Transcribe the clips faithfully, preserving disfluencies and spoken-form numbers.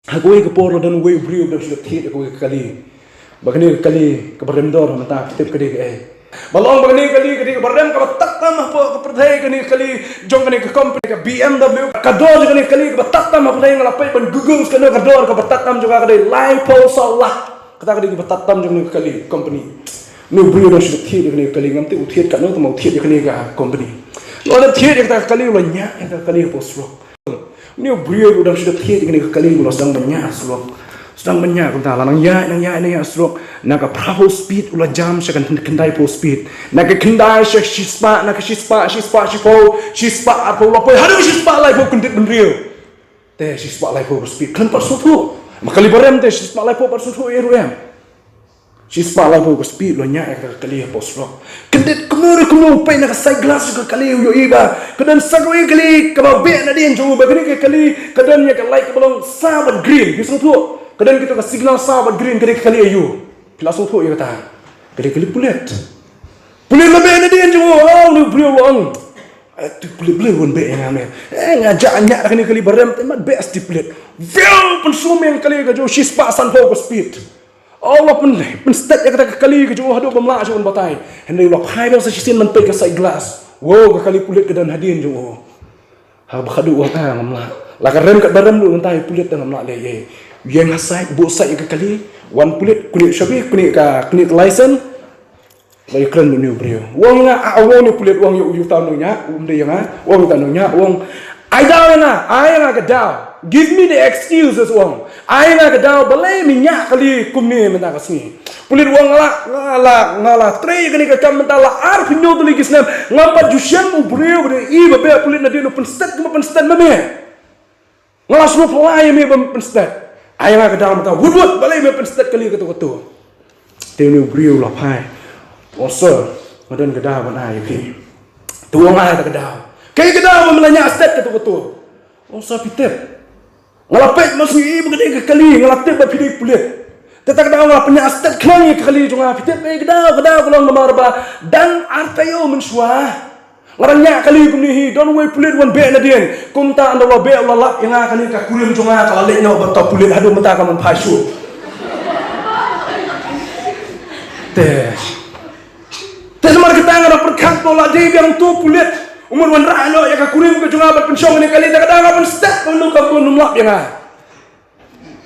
Ha kawei ka por la don uwei u briew u dang shu thied ïa kawei ka kali. Ba kane ka kali kaba rem dor mynta phi tip ka dei kaei? Ba long ba kane ka kali ka dei kaba rem kaba tad tam hapoh ka pyrthei, kane ka kali jong kane ka company ka B M W. Ka dor jong kane ka kali kaba tad tam ha pyrthei, nga la peit ban Google, kane ka dor kaba tad tam jong ka ka dei laiphew saw lak. Kata ka dei kaba tad tam jong kane ka kali company. Une u briew u dang shu thied ïa kane ka kali, ngam tip u thied katno, tangba u thied ïa kane ka company. U la thied ïa kata ka kali, u la ñiah ïa kata ka kali hapoh surok. Une u briew u dang shu thied ïa kane ka kali, u la sdang ban ñiah surok. Sdang ban ñiah, kumta la nang ïaid, nang ïaid, nang ïaid surok. Na ka phraphew speed u la jam sha ka khyndaiphew speed. Na ka khyndai sha shispah, na ka shispah, shispah shiphew, shispah arphew, la poi haduh shispah laiphew kyndit bynriew. Te shispah laiphew ka speed, khlem pat sngewthuh. Ma kali ba rem te shispah laiphew pat sngewthuh ïa ruh em. Shispah laiphew ka speed u la ñiah ïa ka kali hapoh surok. Kyndit kumno re kumno, u peit na ka side glass jong ka kali, u ïohi ba ka don sa kawei ka kali kaba beh nadien jong u, ba kane ka kali ka don ïa ka light kaba long saw bad green, phi sngewthuh? Ka don kito ka signal saw bad green, ka dei ka kali aïu? Phi la sngewthuh ïa kata? Ka dei ka kali pulit. Pulit la beh nadien jong u. Oh, une u briew u la ong, "Eh, tu pulit balei un beh ïa nga, man? Eh, nga jah ñiah da kane ka kali ba rem, te mat beh sti pulit." View, pynsumeng kali ka jong u, shispah sanphew ka speed. Oh, la pyn, pynstet ïa kata ka kali ka jong u haduh bym lah shuh ban batai. Hynrei u la phai biang sa shisien ban peit ka side glass. Wow, ka kali pulit ka don hadien jong u. Haba haduh u ong, "Ah, ngam lah. La ka rem katba rem ruh mynta ïa u pulit te ngam lah leh ei ei." U ïeng ha side, buh side ïa ka kali. Wan pulit, knieh shabi, knieh ka, knieh ka license. La ïakren bad une u briew. U ong ïa nga, ah, u ong une u pulit, u ong ïa u, ïa uta u nongñiah, um dei ïa nga, u ong ïa uta u nongñiah, u ong, "Ai daw ïa nga, ai ïa nga ka daw. Give me the excuses," u ong. "Ai ïa nga ka daw, balei me ñiah kali kumne mynta ka sngi?" Pulit u ong, "Nga la, nga la, nga la trei ïa kane ka kam mynta la arphew hynñiew tylli ki snem. Ngam pat ju shem u briew ba dei i ba beh pulit nadien, u pynstet kumba pynstet ma me. Nga la sngewphylla ïa me ban pynstet. Ai nga ka daw mynta wut wut, balei me pynstet kali kato kato?" Te une u briew u la phai. "Oh sir, nga don ka daw ban ai ïa phi." Te u ong, "Ai ta ka daw." "Kaei ka daw ba me la ñiah stet kato kato?" "Oh sir, phi tip, nga la peit mynsngi ba ka dei ka kali, nga la tip ba phi dei pulit. Te ta ka daw nga la pynñiah stet khnang ïa ka kali jong nga. Phi tip kaei ka daw, ka daw ka long namar ba dang ar taïew mynshuwa nga dang ñiah kali kumne hi, don uwei pulit u wan beh nadien. Kumta ynda u la beh u la lap ïa nga, kane ka kurim jong nga ka la leit noh bad uta u pulit, haduh mynta kam pat phai shuh." Te, te namar kata nga dang pyrkhat ba la dei biang uta u pulit u mut wanrah noh ïa ka kurim ka jong nga ban pynshong kane ka kali, ta ka daw nga pynstet kumno kam bun, ym lap ïa nga.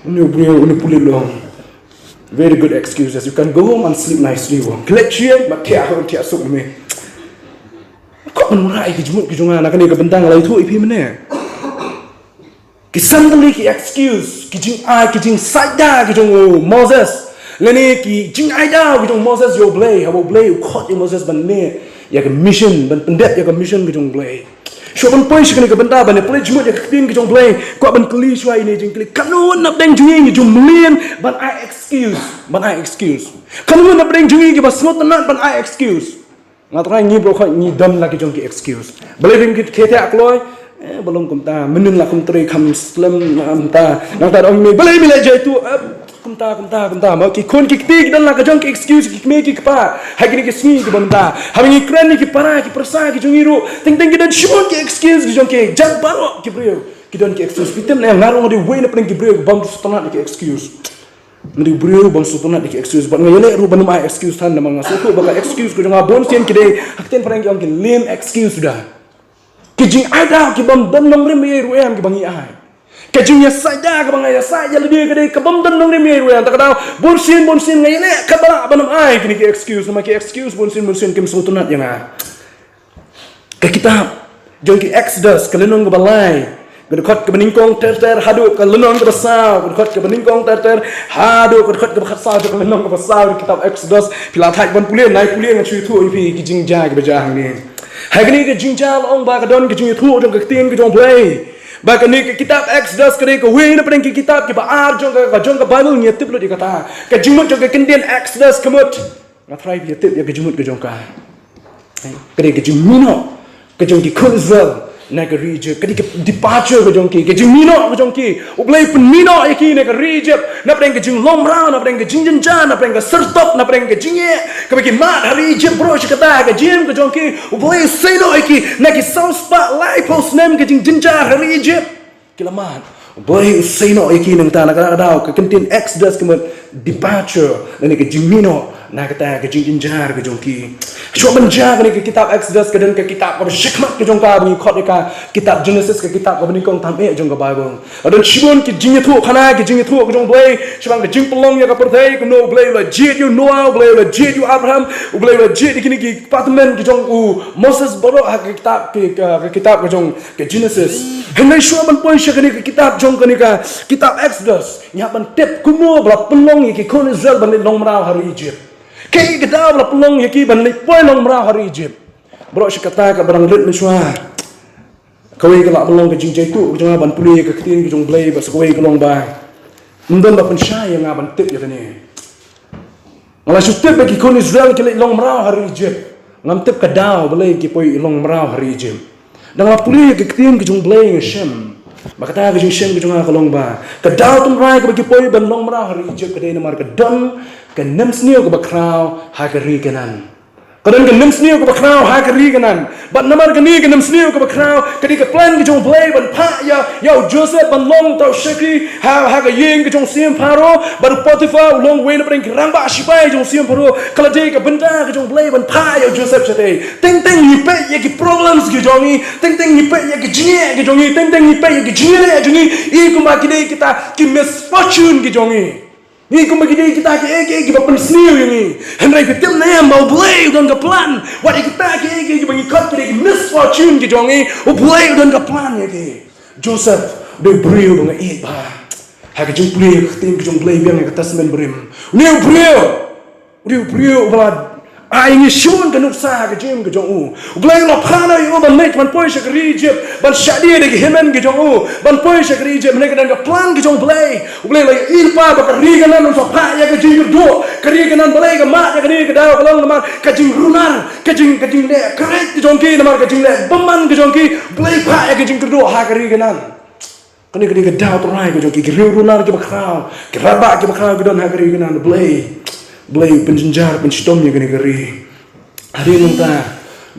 Une u briew, une u pulit u ong, "Very good excuses. You can go home and sleep nicely," u ong. Klet shuh, mat thiah hok thiah suk me. Ko ban wanrah ïa ki jingmut ki jong nga na kane ka bynta, nga la ïathuh ïa phi mynne. Ki san tylli ki excuse, ki jingai, ki jingsaid da ki jong u Moses, lane ki jingai daw ki jong u Moses ïa u Blei, haba u Blei u khot ïa u Moses ban leh ïa ka mission, ban pyndep ïa ka mission ka jong u Blei. Shuwa ban poi sha kane ka bynta ban ïa pynleit jingmut ïa ka ktien ka jong u Blei, kwah ban kylli shuwa ïa kine ki jingkylli. Katno na pdeng jong ngi ngi ju mlien ban ai excuse, ban ai excuse? Katno na pdeng jong ngi kiba sngewtynnat ban ai excuse? Nga tharai ngi baroh ngi don la ki jong ki excuse. Balei phim kit khie thiah kloi? Eh, ba long kumta, mynnin la kum trei kham slem, nangta, nangta da ong me, balei me leh jaitu? Eh, kumta, kumta, kumta. Ma ki khun ki kti ki don la ka jong ki excuse, ki kmie ki kpa. Ha kine ki sngi kiba mynta, haba ngi kren ïa ki para ki pyrsa ki jong ngi ruh, teng teng ki don shibun ki excuse ki jong ki. Jan baroh ki briew ki don ki excuse. Phi tip ne, nga ruh nga dei uwei na pdeng ki briew bym sngewtynnat ïa ki excuse. Nga dei u briew bym sngewtynnat ïa ki excuse, bad nga ïaleh ruh ban ym ai excuse than, namar nga sngewthuh ba ka excuse ka jong nga bun sien ki dei, ha ktien phareng ki ong ki lame excuse da. Ki jingai daw ki bym don nongrim ei ei ruh em kiba ngi ai. Ka jingïasaid da kaba nga ïasaid ïa lade ka dei ka bym don nongrim ei ei ruh em. Ta ka daw bun sien bun sien nga ïaleh katba lah ban ym ai kine ki excuse, namar ki excuse bun sien bun sien kim sngewtynnat ïa nga. Ka kitab jong ki Exodus, ka lynnong kaba lai, ka dkhot kaba nyngkong ter ter haduh ka lynnong kaba saw, ka dkhot kaba nyngkong ter ter haduh ka dkhot kaba khatsaw jong ka lynnong kaba saw, ka kitab Exodus. Phi la thait ban pule, nai pule, nga shu ïathuh ïa phi ki jingjia kiba jia hangne. Ha kane ka jingjia la ong ba ka don ka jingïathuh jong ka ktien ka jong U Blei ba kane ka kitab Exodus ka dei kawei na pdeng ki kitab kiba ar jong ka, ka jong ka Bible, ngi ïatip lut ïa kata. Ka jingmut jong ka kyntien Exodus ka mut, nga tharai phi ïatip ïa ka jingmut ka jong ka. Ka dei ka jingmih noh ka jong ki khun Israel na ka ri Egypt. Ka dei ka departure ka jong ki, ka jingmih noh ka jong ki. U Blei u pynmih noh ïa ki na ka ri Egypt, na pdeng ka jinglong mraw, na pdeng ka jingjynjar, na pdeng ka syrtop, na pdeng ka jingeh kaba ki mad ha ri Egypt. Baroh shi katta ka jingim ka jong ki, U Blei u sei noh ïa ki na ki saw spah laiphew snem ka jingjynjar ha ri Egypt. Ki la mad. Blei u sei noh ïa ki nangta na kata ka daw, ka kyntien Exodus ka mut departure, lane ka jingmih noh na kata ka jingjynjar ka jong ki. Shuwa ban jia kane ka kitab Exodus ka don ka kitab kaba shakhmat ka jong ka, ba ngi khot ïa ka kitab Genesis, ka kitab kaba nyngkong tam eh jong ka Baibl. Ka don shibun ki jingïathuhkhana, ki jingïathuh ka jong U Blei shaphang ka jingpynlong ïa ka pyrthei, kumno U Blei u la jied ïa u Noah, U Blei u la jied ïa u Abraham, U Blei u la jied ïa kine ki kpa tymmen ki jong u Moses baroh ha ka kitab, ki, ka, ka kitab ka jong ka Genesis. Hynrei shuwa ban poi sha kane ka kitab jong kane ka kitab Exodus, ngi hap ban tip kumno ba la pynlong ïa ki khun Israel ban leit long mraw ha ri Egypt. Kaei ka daw ba la pynlong ïa ki ban leit poi long mraw ha ri Egypt. Baroh shi katta kaba dang rit mynshuwa, kawei ka lah ban long ka jingjaituh ka jong nga ban pule ïa ka ktien ka jong U Blei, bad sa kawei ka long ba ym don ba pynshai ïa nga ban tip ïa kane. Nga la shu tip ba ki khun Israel ki leit long mraw ha ri Egypt. Ngam tip ka daw balei ki poi long mraw ha ri Egypt. Dang la pule ïa ka ktien ka jong U Blei nga shem ba kata ka jingshem ka jong nga ka long ba ka daw tynrai kaba ki poi ban long mraw ha ri Egypt ka dei namar ka don ka nemsniew kaba khraw ha ka ri Kanaan. Ka don ka nemsniew kaba khraw ha ka ri Kanaan. Bad namar kane ka nemsniew kaba khraw, ka dei ka plan ka jong U Blei ban phah ïa, ïa u Joseph ban long uta u shakri ha, ha ka ïing ka jong u syiem Pharaoh, bad u Potiphar u long uwei na pdeng ki rangbah shipai jong u syiem Pharaoh. Ka la dei ka bynta ka jong U Blei ban phah ïa u Joseph shatei. Teng teng ngi peit ïa ki problems ki jong ngi, teng teng ngi peit ïa ki jingeh ki jong ngi, teng teng ngi peit ïa ki jingeh jong ngi, i kumba ki dei kita ki misfortune ki jong ngi. Ngi kumba ki dei kita kiei kiei kiba pynsniew ïa ngi. Hynrei phi tip ne em ba U Blei u don ka plan. Wat ïa kita kiei kiei kiba ngi khot ki dei ki misfortune ki jong ngi, U Blei u don ka plan ïa ki. Joseph u dei u briew ba nga ïeit bha. Ha ka jingpule ka ktien ka jong U Blei biang ha ka Testament Barim, une u briew u dei u briew uba la ai ngi shibun ka nuksa ha ka jingim ka jong u. U Blei u la phah noh ïa u ban leit ban poi sha ka ri Egypt, ban shah die da ki hynmen ki jong u, ban poi sha ka ri Egypt. Hynrei ka don ka plan ka jong U Blei. U Blei u la ïohi lypa ba ka ri Kanaan un sa phah ïa ka jingkyrduh. Ka ri Kanaan balei ka mad ïa kane ka daw, ka long namar ka jingrunar, ka jing, ka jingleh kyrduh ka jong ki, namar ka jingleh bymman ka jong ki. U Blei phah ïa ka jingkyrduh ha ka ri Kanaan. Kane ka dei ka daw tynrai ka jong ki, ki riew runar kiba khraw, ki rangbah kiba khraw ki don ha ka ri Kanaan. Blei, Blei u pynjynjar pynshitom ïa kane ka ri. Hadien nangta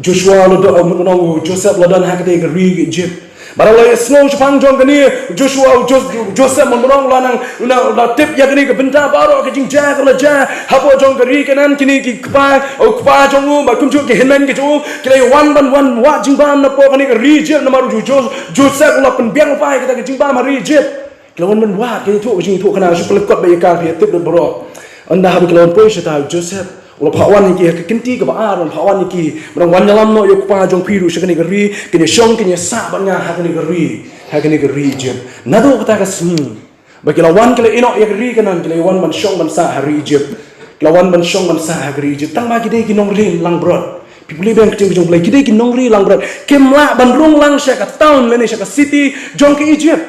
Joshua la don, um, u Joseph la don ha katei ka ri Egypt. Bad la ïa sngew shaphang jong kane, Joshua, Jos-, Joseph mynta u la nang, u la, u la tip ïa kane ka bynta baroh ka jingjia kaba la jia hapoh jong ka ri Kanaan. Kine ki kpa, u kpa jong u bad kumjuh ki hynmen ki jong u ki la wan ban wan wad jingbam napoh kane ka ri Egypt namar u Jo-, Joseph u la pynbiang lypa ïa kata ka jingbam ha ri Egypt. Ki la wan ban wad, ki ïathuh ka jingïathuhkhana, shu pynlyngkot beit ïa ka, phi ïa tip lut baroh. Ynda haba ki la wan poi shata, u Joseph u la phah wan ïa ki ha ka kynti kaba ar, u la phah wan ïa ki, ba dang wan ïalam noh ïa u kpa jong phi ruh sha kane ka ri, kin ïashong kin ïasah bad nga ha kane ka ri, ha kane ka ri Egypt. Naduh kata ka sngi ba ki la wan, ki la ïeh noh ïa ka ri Kanaan, ki la wan ban shong ban sah ha ri Egypt. Ki la wan ban shong ban sah ha ka ri Egypt. Tang ba ki dei ki nongri langbrot. Phi pule biang ka ktien ka jong U Blei, ki dei ki nongri langbrot. Kim lah ban rung lang sha ka town lane sha ka city jong ka Egypt.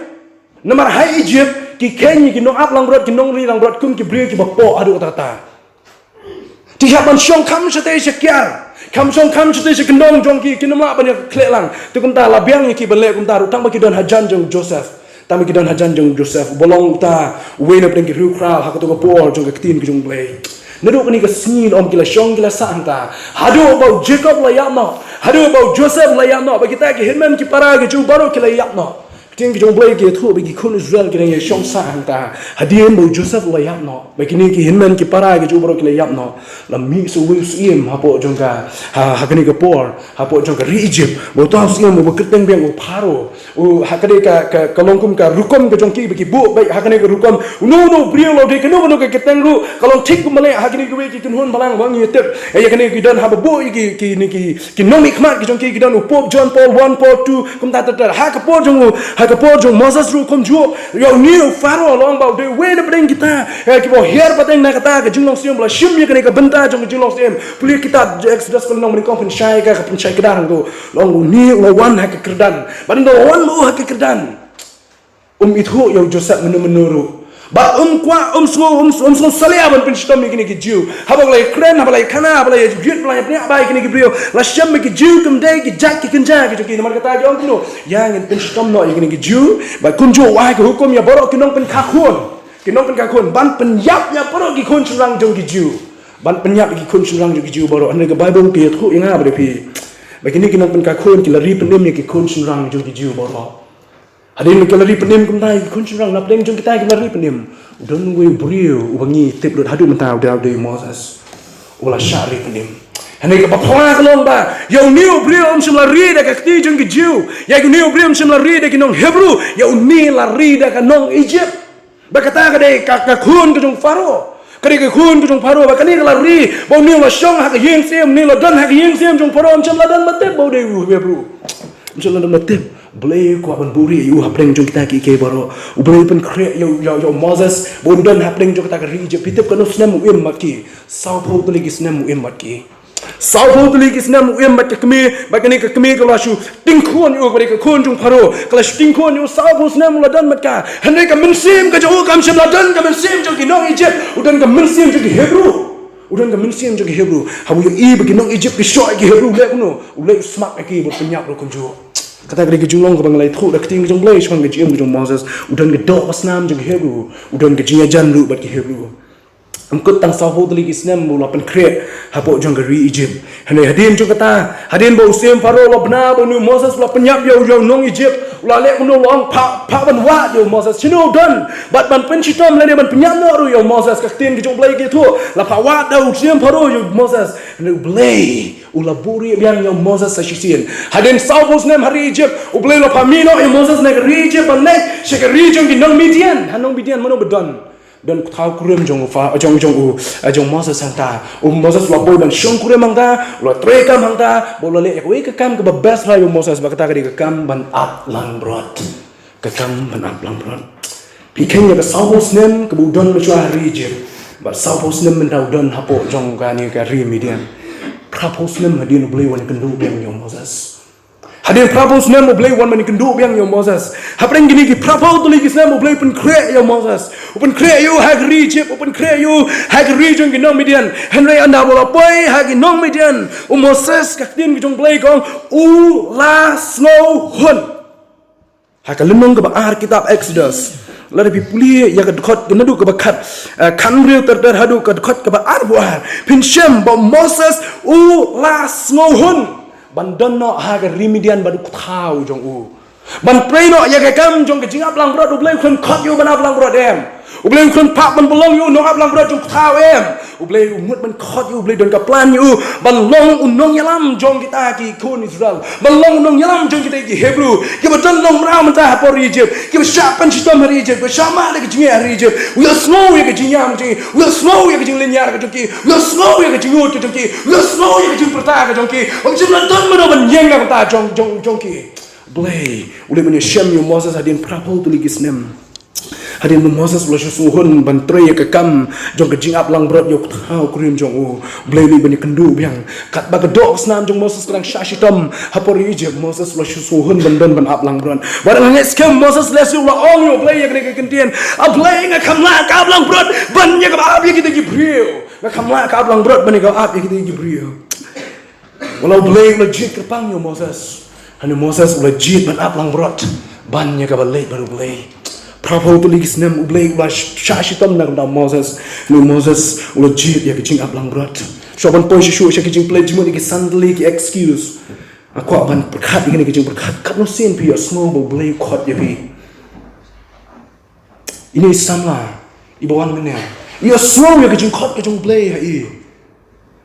Namar ha Egypt ki kheiñ ïa ki nongap langbrot, ki nongri langbrot kum ki briew kiba poh haduh katta katta. Ki hap ban shong kham shatei sha kiar, kham shong kham shatei sha kyndong jong ki, kim lah ban ïa khleh lang. Te kumta la biang ïa ki ban leh kumta ruh, tang ba ki don hajan jong u Joseph. Tang ba ki don hajan jong u Joseph, uba long uta uwei na pdeng ki riewkhraw ha kato ka por jong ka ktien ka jong U Blei. Naduh kane ka sngi, ym, ki la shong ki la sah hangta haduh ba u Jacob u la ïap noh, haduh ba u Joseph u la ïap noh, ba kita ki hynmen ki para ki jong u baroh ki la ïap noh. Ka ktien ka jong U Blei ka ïathuh ba ki khun Israel ki dang ïashong sah hangta hadien ba u Joseph u la ïap noh. Ba kine ki hynmen ki para ki jong u baroh ki la ïap noh. La mih sa uwei u syiem hapoh jong ka, ha, ha kane ka por, hapoh jong ka ri Egypt. Ba uta u syiem uba kyrteng biang u Pharaoh. U, ha, ka dei ka, ka, ka long kum ka rukom ka jong ki ba ki buh beit ha kane ka rukom. Uno uno u briew la dei kano kano ka kyrteng ruh, ka long thik kumba leh ha kine kiwei ki kynhun balang ba ngi tip. Ïa kane ki don haba buh ïa ki, kine ki, ki nongmihkhmat ki jong ki, ki don u Pope John Paul one, Paul two, kumta ter ter. Ha ka por jong u, ha ka por jong u Moses ruh kumjuh. Ïa une u Pharaoh la ong ba u dei uwei na pdeng kita, eh, kiba hiar pateng na kata ka jinglong syiem, ba la shim ïa kane ka bynta jong ka jinglong syiem. Pule kitab Exodus ka lynnong ba nyngkong, pynshai ka, ka pynshai kdar hangto. La ong une u la wan ha ka kyrdan. Bad ynda u la wan ma u ha ka kyrdan, um ithuh ïa u Joseph mynno mynno ruh. Bad um kwah, um sngew, um, um sngew salia ban pynshitom ïa kine ki Jiw. Haba la ïakren, haba la ïakhana, haba la ïa, haba la ïa bniah bha ïa kine ki briew, la shem ba ki Jiw kim dei ki jait ki kynja ki jong ki. Namar kata ki ong kumno, ïa ngin pynshitom noh ïa kine ki Jiw. Bad kumjuh u ai ka hukum ïa baroh ki nongpynkhun, ki nongpynkhun ban pynïap ïa baroh ki khun shynrang jong ki Jiw. Ban pynïap ïa ki khun shynrang jong ki Jiw baroh. Hynrei ka Baibl ka ïathuh ïa nga bad ïa phi ba kine ki nongpynkhun ki la ri pynim ïa ki khun shynrang jong ki Jiw baroh. Hadien ba ki la ri pynim kumta, ki khun shynrang na pdeng jong kita ki la ri pynim, u don uwei u briew uba ngi tip lut haduh mynta, u dei, u dei Moses, u la shah ri pynim. Hynrei kaba phylla ka long ba ïa une u briew um shym la ri da ka kti jong ki Jiw, ïa une u briew um shym la ri da ki nong Hebru, ïa une la ri da ka nong Ijipt. Ba kata ka dei ka, ka khun ka jong Pharaoh. Ka dei ka khun ka jong Pharaoh, ba kane ka la ri, ba une u la shong ha ka ïing syiem, une u la don ha ka ïing syiem jong Pharaoh, um shym la don ba tip ba u dei u Hebru. Um shym la don ba tip. Blei u kwah ban buhrieh ïa u hapdeng jong kita kiei kiei baroh. U Blei u pynkhreh ïa u, ïa u, ïa u Moses ba un don hapdeng jong kata ka ri Ijipt. Phi tip katno snem u im bad ki? Sawphew tylli ki snem u im bad ki. Sawphew tylli ki snem u im bad ka kmie, bad kane ka kmie ka la shu tyngkhun ïa u, ka dei ka khun jong Pharaoh, ka la shu tyngkhun ïa u, sawphew snem u la don bad ka. Hynrei ka mynsiem ka jong u kam shym la don ka mynsiem jong ki nong Ijipt, u don ka mynsiem jong ki Hebru. U don ka mynsiem jong ki Hebru. Haba u ïohi ba ki nong Ijipt ki shoh ïa ki Hebru, u leh kumno? U leit u smat ïa ki bad pynïap ruh kumjuh. Kata ka dei ka jinglong kaba nga la ïathuh da ka ktien ka jong Blei shaphang ka jingim ka jong Moses. U don ka doh ka snam jong ki Hebru, u don ka jingïajan ruh bad ki Hebru. Ym kut tang sawphew tylli ki snem ba u la pynkhreh hapoh jong ka ri Ijipt. Hynrei hadien jong kata, hadien ba u syiem Pharaoh u la bna ba une u Moses u la pynïap ïa u, ïa u nong Ijipt, u la leh kumno? U la ong, phah, phah ban wad ïa u Moses. Shano u don? Bad ban pynshitom lane ban pynïap noh ruh ïa u Moses. Ka ktien ka jong Blei ka ïathuh, la phah wad da u syiem Pharaoh ïa u Moses. Hynrei u Blei u la buhrieh biang ïa u Moses sa shisien. Hadien sawphew snem ha ri Ijipt, u Blei u la phah mih noh ïa u Moses na ka ri Ijipt ban leit sha ka ri jong ki nong Midian. Ha nong Midian mano ba don? Don u thaw kurim jong u Pha-, jong, jong u, eh, jong Moses hangta. U Moses u la poi ban shong kurim hangta, u la trei kam hangta, bad u la leh ïa kawei ka kam kaba best bha ïa u Moses, bad kata ka dei ka kam ban ap langbrot. Ka kam ban ap langbrot. Phi kheiñ ïa ka sawphew snem kaba u don mynshuwa ha ri Ijipt, bad sawphew snem mynta u don hapoh jong kane ka ri Midian. Phraphew snem hadien u Blei u wan ïakynduh biang ïa u Moses. Hadien phraphew snem u Blei u wan ban ïakynduh biang ïa u Moses. Hapdeng kine ki phraphew tylli ki snem u Blei u pynkhreh ïa u Moses. U pynkhreh ïa u ha ka ri Ijipt, u pynkhreh ïa u ha ka ri jong ki nong Midian. Hynrei ynda ba u la poi ha ki nong Midian, u Moses, ka ktien ka jong Blei ka ong, u la sngewhun. Ha ka lynnong kaba ar kitab Exodus, lada phi pule ïa ka dkhot, ka naduh kaba khat, eh, khathynriew ter ter haduh ka dkhot kaba arphew ar, phin shem ba u Moses u la sngewhun ban don noh ha ka ri Midian bad u thaw jong u, ban trei noh ïa ka kam jong ka jingap langbrot. U Blei um khot ïa u ban ap langbrot, em. U Blei um phah ban long ïa u nongap langbrot jong u thaw, em. U Blei u mut ban khot ïa u, u Blei don ka plan ïa u ban long u nongïalam jong kita ki khun Israel, ban long u nongïalam jong kita ki Hebru kiba don long mraw mynta hapoh ri Ijipt, kiba shah pynshitom ha ri Ijipt, kiba shah mad da ka jingeh ha ri Ijipt. U ïohsngew ïa ka jingïam jong ki, u ïohsngew ïa ka jinglynñiar ka jong ki, u ïohsngew ïa ka jingud ka jong ki, u ïohsngew ïa ka jingpyrta ka jong ki. Um shym la don mano ban ïeng na ka bynta jong, jong, jong ki. Blei u leit ban ïashem ïa u Moses hadien phraphew tylli ki snem. Hadien ba u Moses u la shu sngewhun ban trei ïa ka kam jong ka jingap langbrot ïa u thaw kurim jong u, Blei u leit ban ïakynduh biang. Katba ka doh ka snam jong u Moses ka dang shah shitom hapoh ri Ijipt, u Moses u la shu sngewhun ban don ban ap langbrot. Bad ha ka sngi skhem u Moses lehse u la ong ïa u Blei ïa kane ka kyntien, A Blei, nga kham lah ka ap langbrot ban ïa kaba ap ïa kita ki briew. Nga kham lah ka ap langbrot ban ïa kaba ap ïa kita ki briew. Wat la u Blei u la jied kyrpang ïa u Moses, hynrei u Moses u la jied ban ap langbrot ban ïa kaba leit bad u Blei. Phraphew tylli ki snem u Blei u la sh-, shah shitom na ka bynta u Moses, hynrei u Moses u la jied ïa ka jingap langbrot. Shuwa ban poi shuh shuh sha ki jingpynleit jingmut, ïa ki san tylli ki excuse, nga kwah ban pyrkhat ïa kine ki jingpyrkhat. Katno sien phi ïohsngew ba u Blei u khot ïa phi? Ine i samla iba wan mynne, i ïohsngew ïa ka jingkhot ka jong u Blei ha i?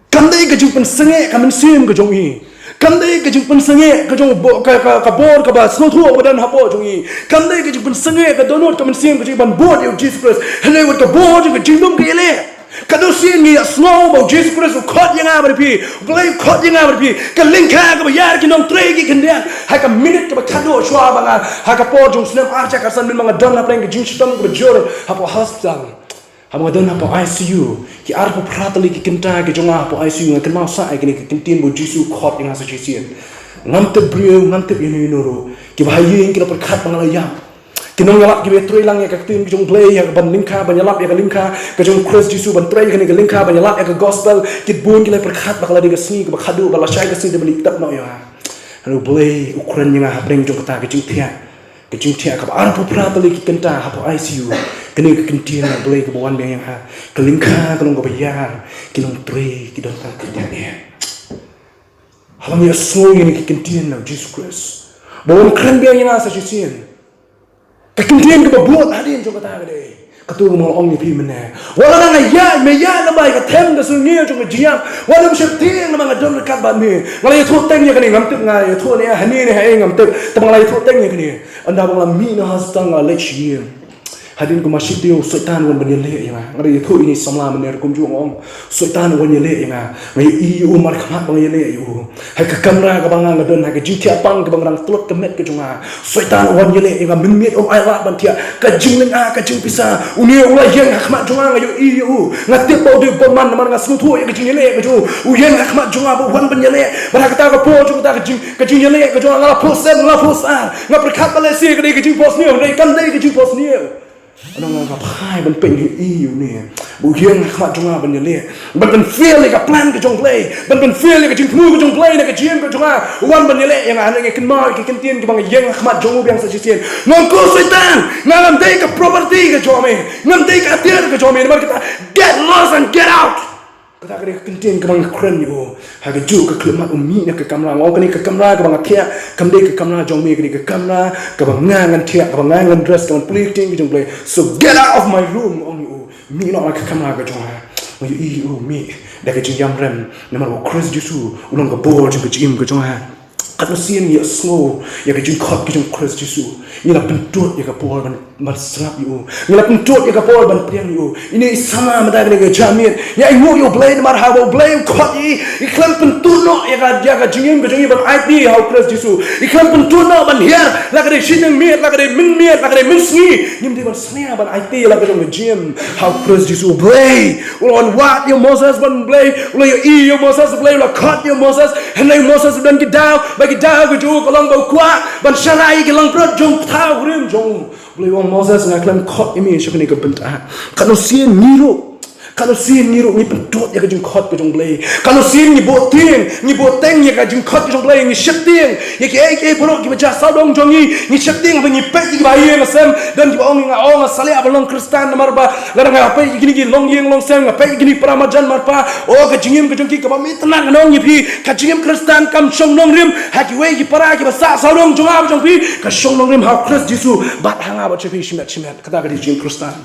Kam dei ka jingpynsangeh ka mynsiem ka jong i. Kam dei ka jingpynsangeh ka jong u bo-, ka, ka, ka bor kaba sngewthuh kaba don hapoh jong i. Kam dei ka jingpynsangeh ka dohnud ka mynsiem ka jong i ban bud ïa u Jisu Khrist. Hynrei wat ka bor jong ka jinglum ka ïaleh. Katno sien ngi ïohsngew ba u Jisu Khrist u khot ïa nga bad ïa phi, u Blei u khot ïa nga bad ïa phi. Ka lyngkha kaba ïar ki nongtrei ki khyndiat. Ha ka minit kaba khadduh shuwa ba nga, ha ka por jong u snem ar hajar khatsan, mynba nga don hapdeng ka jingshitom kaba jur hapoh hospital, haba nga don hapoh I C U, ki arphew phra tylli ki kynta ki jong nga hapoh I C U, nga kynmaw sah ïa kine ki kyntien ba u Jisu u khot ïa nga sa shisien. Ngam tip briew, ngam tip ïano ïano ruh. Kiba ha ïing ki la pyrkhat ba nga la ïap. Ki nongïalap kiba trei lang ïa ka ktien ka jong u Blei, ïa ka ban lyngkha, ban ïalap ïa ka lyngkha ka jong u Khrist Jisu, ban trei ïa kane ka lyngkha, ban ïalap ïa ka gospel, ki bun ki la pyrkhat ba ka la dei ka sngi kaba khadduh, ba lashai ka sngi te ban ïa tap noh ïa nga. Hynrei u Blei u kren ïa nga hapdeng jong kata ka jingthiah, ka jingthiah kaba arphew phra tylli ki kynta hapoh I C U. Kane ka kyntien na u Blei kaba wan biang ïa nga, ka lyngkha ka long kaba ïar, ki nongtrei ki donkam ka jingeh. Haba nga ïohsngew ïa kine ki kyntien na u Jisu Khrist ba un kren biang ïa nga sa shisien, Ka ktien kaba bud hadien jong kata ka dei kato kaba nga ong ïa phi mynne. Wat la nga ïaid, me ïaid lem bad ka them ka sngewsih jong ka jingïap, wat lem sheptieng namar nga don ryngkat bad me. Nga la ïathuh teng ïa kane, ngam tip nga ïathuh ne hangne ne haei ngam tip, tangba nga la ïathuh teng ïa kane. Ynda ba nga la mih na hospital nga la leit sha ïing. Hadien kumba shitaïew u Soitan u wan ban ïaleh ïa nga. Nga la ïathuh ïa ine i samla mynne ruh kumjuh nga ong. Soitan u wan ïaleh ïa nga. Nga ïohi ïa u markhmat ba nga ïaleh ïa u. Ha ka kamra kaba nga nga don, ha ka jingthiah pang kaba nga dang tlot ka met ka jong nga. Soitan u wan ïaleh ïa nga, mynmiet um ailad ban thiah. Ka jinglyngngoh, ka jingpisa. Une u la ïeng ha khmat jong nga, nga ïohi ïa u. Nga tip ba u dei u bymman namar nga sngewthuh ïa ka jingïaleh ka jong u. U ïeng ha khmat jong nga ba u wan ban ïaleh. Bad ha kata ka por jong kata ka jing, ka jingïaleh ka jong nga, nga la phohsem, nga la phohsar. Nga pyrkhat ba lehse ka dei ka jingphohsniew, hynrei kam dei ka jingphohsniew. Nga phai ban peit, nga ïohi ïa une. Ba u ïeng ha khmat jong nga ban ïaleh. Ban pynfail ïa ka plan ka jong U Blei. Ban pynfail ïa ka jingthmu ka jong U Blei na ka jingim ka jong nga. U wan ban ïaleh ïa nga, hynrei nga kynmaw ïa ki kyntien kiba nga ïeng ha khmat jong u biang sa shisien. Nga ong, ko Soitan, nga ngam dei ka property ka jong me. Ngam dei ka atiar ka jong me. Namar kata, get lost and get out. Kata ka dei ka kyntien kaba nga kren ïa u. Ha kajuh ka khyllipmat u mih na ka kamra, nga ong, kane ka kamra kaba nga thiah kam dei ka kamra jong me, ka dei ka kamra kaba nga ngan thiah, kaba nga ngan dress, kaba ngan pule ïa ka ktien ka jong U Blei. So get out of my room, nga ong ïa u. Mih noh na ka kamra ka jong nga. Nga ïohi ïa u mih da ka jingïamrem namar ba u Khrist Jisu u long ka bor jong ka jingim ka jong nga. Katno sien ngi ïohsngew ïa ka jingkhot ka jong u Khrist Jisu, ngi la pyntud ïa ka por ban, ban sngap ïa u. Ngi la pyntud ïa ka por ban pdiang ïa u. Ine i samla mynta kane ka janmiet, ngi ainguh ïa U Blei namar haba U Blei u khot ïa i, i khlem pyntud noh ïa ka, ïa ka jingim ka jong i ban aiti ha u Khrist Jisu. I khlem pyntud noh ban hiar, la ka dei shi nang miet, la ka dei mynmiet, la ka dei mynsngi. Ngim dei ban snia ban aiti la ka jong ka jingim ha u Khrist Jisu. U Blei u la wan wad ïa u Moses, bad U Blei u la ïohi ïa u Moses, U Blei u la khot ïa u Moses. Hynrei u Moses u don ki daw, bad ki daw ka jong u ka long ba u kwah ban sharai ïa ki langbrot jong u Pthaw Hynrei jong u. U Blei u ong, Moses, nga khlem khot ïa me sha kane ka bynta. Katno sien ngi ruh, katno sien ngi ruh ngi pyntud ïa ka jingkhot ka jong U Blei. Katno sien ngi buh tieng, ngi buh teng ïa ka jingkhot ka jong U Blei, ngi sheptieng ïa kiei kiei baroh kiba jia sawdong jong ngi, ngi sheptieng ba ngi peit ïa kiba ha ïing ha sem. Don kiba ong ïa nga, ong, nga sa leh ban long Khristan namar ba lada nga peit ïa kine ki longïing longsem, nga peit ïa kine ki para marjan marpa, oh, ka jingim ka jong ki kaba mih tynnad, ngan ong ïa phi, ka jingim Khristan kam shong nongrim ha kiwei ki para kiba sah sawdong jong nga bad jong phi. Ka shong nongrim ha u Khrist Jisu bad ha nga bad sha phi shimet shimet. Kata ka dei jingim Khristan.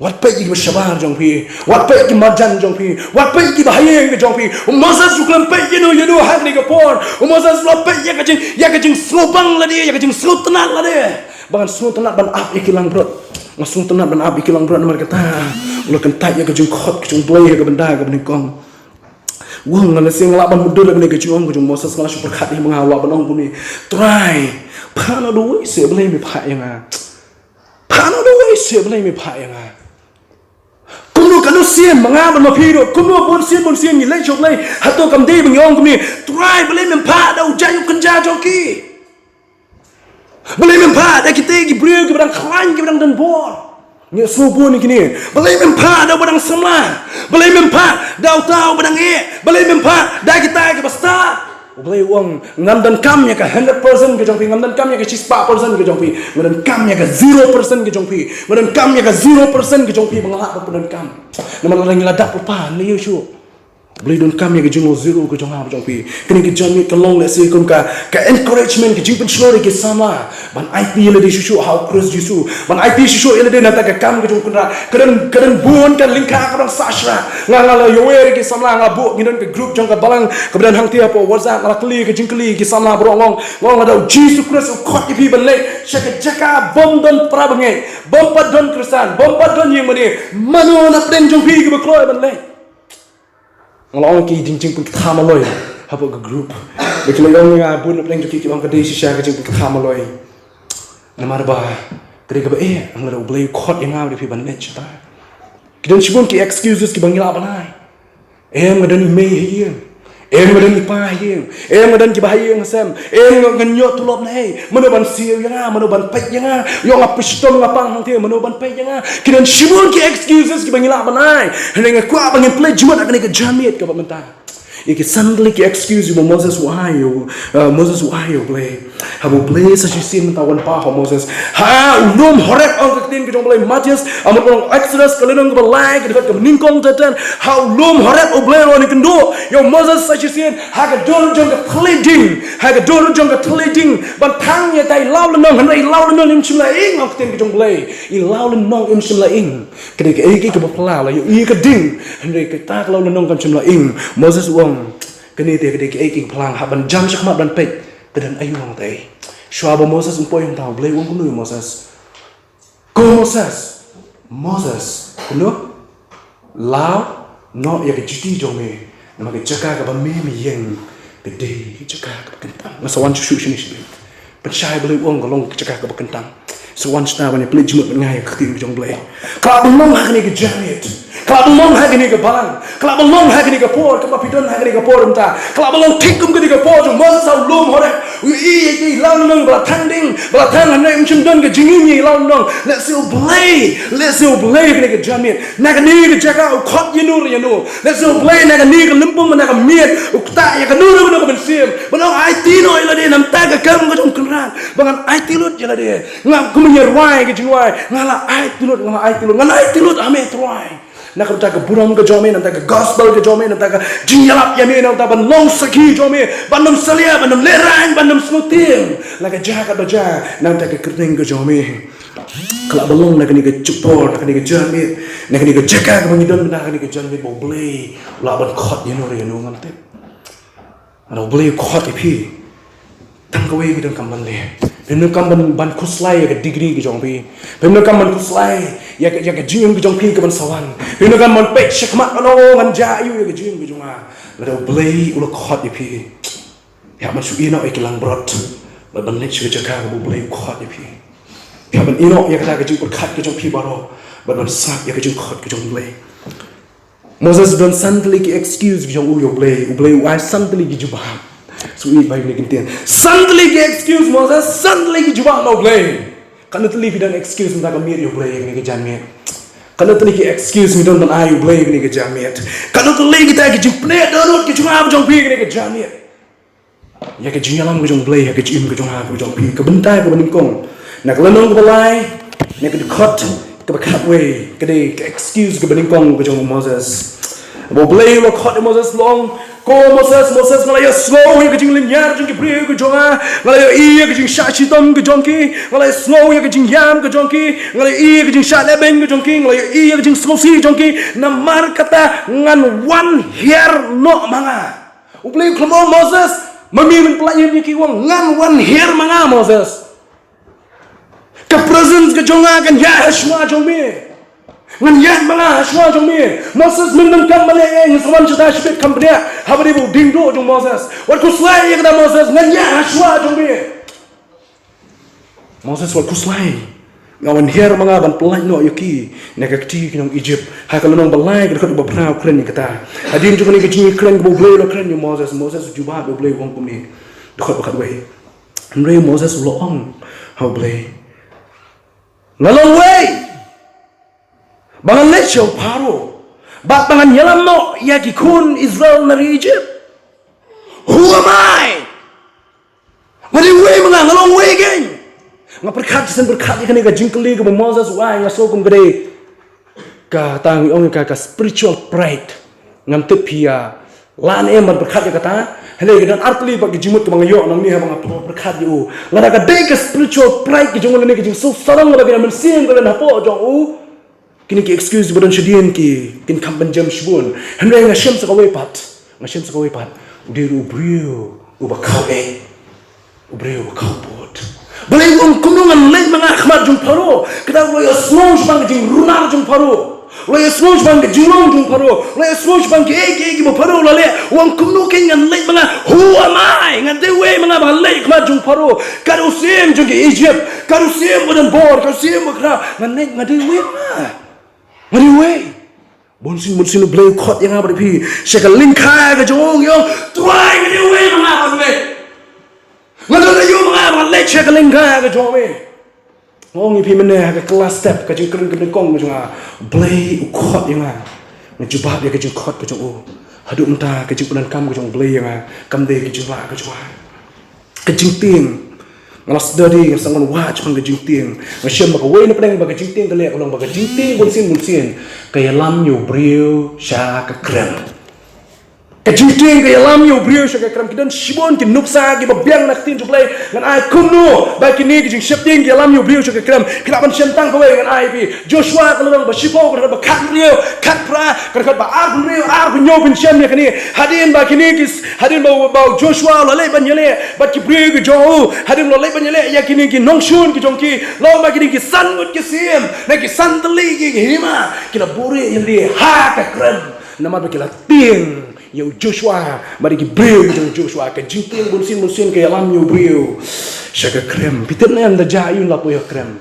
Wat peit ïa kiba shabar jong phi, wat peit ïa ki marjan jong phi, wat peit ïa kiba ha ïing ka jong phi. U Moses u khlem peit ïano ïano ha kane ka por. U Moses u la peit ïa ka jing, ïa ka jingsngewbang lade, ïa ka jingsngewtynnad lade. Ba ngan sngewtynnad ban ap ïa ki langbrot. Nga sngewtynnad ban ap ïa ki langbrot namar kata. U la kyntait ïa ka jingkhot ka jong U Blei ha ka bynta kaba nyngkong. Wan, nga la sngewlah ban mutdur ïa kane ka jingong ka jong u Moses, nga la shu pyrkhat ïa ma nga, u lah ban ong kumne, Trai, phah noh da uwei seh, balei me phah ïa nga? Phah noh da uwei seh, balei me phah ïa nga? Kumno katno sien ma nga bad ma phi ruh, kumno bun sien bun sien ngi leit sha U Blei, hato kam dei ba ngi ong kumne, Trai, balei mem phah da u jait u kynja jong ki? Balei mem phah da kita ki briew kiba dang khlaiñ, kiba dang don bor? Ngi sngew bun ïa kine. Balei mem phah da uba dang samla? Balei mem phah da uta uba dang eh? Balei mem phah da kita kiba stad? U Blei u ong, ngam donkam ïa ka hundred percent ka jong phi, ngam donkam ïa ka shispah percent ka jong phi, nga donkam ïa ka zero percent ka jong phi, nga donkam ïa ka zero percent ka jong phi ba nga lah ban pyndonkam. Namar lada ngi la dap lypa, ngi la ïoh shuh. U Blei u donkam ïa ka jinglong zero ka jong nga bad jong phi. Kane ka janmiet ka long lehse kum ka, ka encouragement, ka jingpynshlur ïa ki samla ban aiti ïa lade shuh shuh ha u Khrist Jisu. Ban aiti shuh shuh ïa lade na kata ka kam ka jong u Kynrad. Ka don, ka don bun ka lyngkha kaba dang sah shra. Nga, nga la ïawer ïa ki samla, nga la buh, ngi don ka group jong ka balang kaba don hangtei hapoh WhatsApp, nga la kylli ka jingkylli ïa ki samla baroh, nga ong, nga ong, lada u Jisu Khrist u khot ïa phi ban leit sha ka jaka bym don para bangeit, bym pat don Khristan, bym pat don ïing mane, mano na pdeng jong phi kiba kloi ban leit? Nga la ong ki jing, jingpynkynmaw loi hapoh ka group. Ba ki la ong ïa nga, bun na pdeng jong ki ki ong ka dei shisha ka jingpynkynmaw loi. Namar ba ka dei kaba eh, nga la, U Blei u khot ïa nga ba dei phi ban leit shata. Ki don shibun ki excuses kiba ngi lah ban ai. Em, nga don i mei ha ïing. Em, nga don i pa ha ïing. Em, nga don kiba ha ïing ha sem. Em, nga, ngan ïoh tulop naei? Mano ban siew ïa nga? Mano ban peit ïa nga? Ïoh nga poi shitom nga pang hangtei, mano ban peit ïa nga? Ki don shibun ki excuses kiba ngi lah ban ai. Hynrei nga kwah ba ngin pynleit jingmut ha kane ka janmiet kaba mynta. Ïa ki san tylli ki excuse ba Moses u ai ïa u, uh, Moses u ai ïa u Blei. Haba u Blei sa shisien mynta u wan paw ha u Moses ha u lum Horeb, ong ka ktien ka jong u Blei, Mathaios, ha u Exodus ka lynnong kaba lai, ka dkhot kaba nyngkong te ten. Ha u lum Horeb u Blei u la wan ïakynduh ïa u Moses sa shisien ha ka dur jong ka thylliej ding, ha ka dur jong ka thylliej ding, ban thang ïa kata i law lynnong, hynrei i law lynnong im shym la ing, ong ka ktien ka jong u Blei. I law lynnong im shym la ing. Ka dei kaei kaei kaba phylla, la ïohi ïa ka ding, hynrei kata ka law lynnong kam shym la ing. Moses u ong, kane te ka dei kaei kaei kaba phylla, hap ban jam shakhmat ban peit ka don aïu, ong te. Shuwa ba Moses un poi hangta, u Blei u ong kumno ïa u Moses? Ko Moses, Moses, kumno? Law noh ïa ka juti jong me, namar ka jaka kaba me me ïeng ka dei ka jaka kaba kyntang. Nga sa wan shuh shuh shane shane. Pynshai, Blei u ong ka long ka jaka kaba kyntang. Sa wan shata ban ïa pynleit jingmut bad nga ïa ka ktien ka jong u Blei. Ka la ban long ha kane ka janmiet, ka la ban long ha kane ka balang, ka la ban long ha kane ka por, kaba phi don ha kane ka por mynta. Ka la ban long thik kum kane ka por jong Moses ha u lum Horeb. U ïohi ïa ki law lynnong ba la thang ding, ba la thang, hynrei ym shym don ka jingim ïa i law lynnong. Lehse u Blei, lehse u Blei kane ka janmiet, na kane ka jaka u khot ïano re ïano. Lehse u Blei na kane ka lympung, na ka miet, u ktah ïa kano re kano ka mynsiem, ban ong aiti noh ïa lade na ka bynta ka kam ka jong u Kynrad, ba ngan aiti lut ïa lade. Nga kum ïa rwai ka jingrwai, nga la aiti lut, nga la aiti lut, nga la aiti lut ha me Trai. Na ka bynta ka burom ka jong me, na ka bynta ka gospel ka jong me, na ka bynta ka jingïalap ïa me, na ka bynta ban long sakhi jong me, ban ym salia, ban ym lehraiñ, ban ym sngewthiang, la ka jaka ba jia, na ka bynta ka kyrteng ka jong me. Ka la ban long na kane ka por, na kane ka janmiet, na kane ka jaka kaba ngi don mynta, kane ka janmiet ba u Blei u la ban khot ïano re ïano, ngan tip. Haba u Blei u khot ïa phi, tang kawei phi donkam ban leh. Phim donkam ban, ban khuslai ïa ka degree ka jong phi. Phim donkam ban khuslai ïa ka, ïa ka jingim ka jong phi kaban sa wan. Phim donkam ban peit shakhmat ban ong, ngan jia aïu ïa ka jingim ka jong nga. Lada u Blei u la khot ïa phi, ïa ban shu ïehnoh ïa ki langbrot bad ban leit sha ka jaka kaba u Blei u khot ïa phi. Ïa ban ïehnoh ïa kata ka jingpyrkhat ka jong phi baroh bad ban sngap ïa ka jingkhot ka jong u Blei. Moses don san tylli ki excuse ki jong u ïa u Blei, u Blei u ai san tylli ki jubab. Sngewbha ïa kane ka ktien, san tylli ki excuse Moses, san tylli ki jubab na u Blei. Katno tylli phi don excuse mynta ka miet ïa u Blei ïa kane ka janmiet? Katno tylli ki excuse ngi don ban ai ïa u Blei ïa kane ka janmiet? Katno tylli kita ki jingpyneh dohnud ki jong nga jong phi ïa kane ka janmiet? Ïa ka jingïalam ka jong u Blei ha ka jingim ka jong nga ka jong phi, ka bynta kaba nyngkong, na ka lynnong kaba lai, na ka dkhot kaba khatwei, ka dei ka excuse kaba nyngkong ka jong u Moses. Ba u Blei u la khot ïa u Moses, u la ong, ko Moses, Moses, nga la ïohsngew ïa ka jinglynñiar jong ki briew ka jong nga, nga la ïohi ïa ka jingshah shitom ka jong ki, nga la ïohsngew ïa ka jingïam ka jong ki, nga la ïohi ïa ka jingshah lehbeiñ ka jong ki, nga la ïohi ïa ka jingsngewsih ka jong ki. Namar kata ngan wan hiar noh ma nga. U Blei u khlem ong, Moses, ma me men pynlait ïa ki, u ong, ngan wan hiar ma nga Moses. Ka presence ka jong nga kan ïaid ha shuwa jong me. Ngan ïaid ma nga ha shuwa jong me. Moses, men donkam ban leh ei, ngan sa wan shata shibit kham bniah. Haba dei ba u dieng duh jong Moses. Wat khuslai ïa kata Moses, ngan ïaid ha shuwa jong me. Moses, wat khuslai. Nga wan hiar ma nga ban pynlait noh ïa ki na ka kti ka nong Egypt. Ha ka lynnong ba lai ka dkhot ba phra u kren ïa kata. Hadien jong kane ka jingkren kaba u Blei u la kren ïa u Moses, Moses u jubab ïa u Blei u ong kumne. Dkhot ba khatwei. Hynrei u Moses u la ong ha u Blei, nga long uwei ba ngan leit sha u Pharaoh bad ba ngan ïalam noh ïa ki khun Israel na ri Egypt. Who am I? Nga dei uwei ma nga, nga long uwei kein. Nga pyrkhat shisien pyrkhat ïa kane ka jingkylli kaba u Moses u ai, nga sngew kum ka dei kata ngi ong ïa ka, ka spiritual pride. Ngam tip phi ïa lah ne em ban pyrkhat ïa kata. Hynrei ka don artylli bad ka jingmut kaba nga ïoh nangne haba nga pyrkhat ïa u. Lada ka dei ka spiritual pride ka jong u lane ka jingsngewsarong kaba ka mynsiem ka don hapoh jong u, kine ki excuse ba don shadien ki kin kham pynjem shibun. Hynrei nga shem sa kawei pat. Nga shem sa kawei pat. U dei ruh u briew uba khaw eh. U briew uba khaw bud. Balei u ong kumno ngan leit ma nga ha khmat jong Pharaoh? Kata u la ïohsngew shaphang ka jingrunar jong Pharaoh. U la ïohsngew shaphang ka jinglong jong Pharaoh. U la ïohsngew shaphang kiei kiei kiba Pharaoh u la leh. U ong kumno kein ngan leit ma nga? Who am I? Nga dei uwei ma nga ba ngan leit ha khmat jong Pharaoh. Kat u syiem jong ki Egypt. Kat u syiem ba don bor. Kat u syiem ba khraw. Ngan leit, nga dei uwei ma nga. Nga dei uwei. Bunsien, bunsien u Blei u khot ïa nga bad ïa phi sha ka lyngkha ka jong u, u ong, Trai, nga dei uwei ma nga ban leit. Nga don aïu ma nga ban leit sha ka lyngkha ka jong me? Nga ong ïa phi mynne ha ka last step ka jingkren ka nyngkong ka jong nga. U Blei u khot ïa nga. Nga jubab ïa ka jingkhot ka jong u. Haduh mynta ka jingpyndonkam ka jong U Blei ïa nga kam dei ka jinglah ka jong nga. Ka jingtieng. Nga la study, nga sdang ban wad shaphang ka jingtieng. Nga shem ba kawei na pdeng ba ka jingtieng ka leh ka long ba ka jingtieng bunsien bunsien ka ïalam ïa u briew sha ka krem. Ka jingtieng ka ïalam ïa u briew sha ka krem. Ki don shibun ki nuksa kiba biang na ka ktien jong U Blei. Ngan ai kumno ba kine ki jingsheptieng ki ïalam ïa u briew sha ka krem. Phi lah ban shem tang kawei, ngan ai phi. Joshua ka lynnong ba shiphew, ka dkhot ba khathynriew, khatphra, ka dkhot ba arphew hynriew, arphew hynñiew, phin shem ïa kane. Hadien ba kine ki s-, hadien ba, ba u Joshua u la leit ban ïaleh bad ki briew ki jong u, hadien u la leit ban ïaleh ïa kine ki nongshun ki jong ki, la ong ba kine ki san ngut ki syiem na ki san tylli ki hima ki la buhrieh ïalade ha ka krem. Namar ba ki la tieng ïa u Joshua bad ïa ki briew ki jong u Joshua. Ka jingtieng bunsien bunsien ka ïalam ïa u briew sha ka krem. Phi tip ne em, da jia aïu la poi ha krem?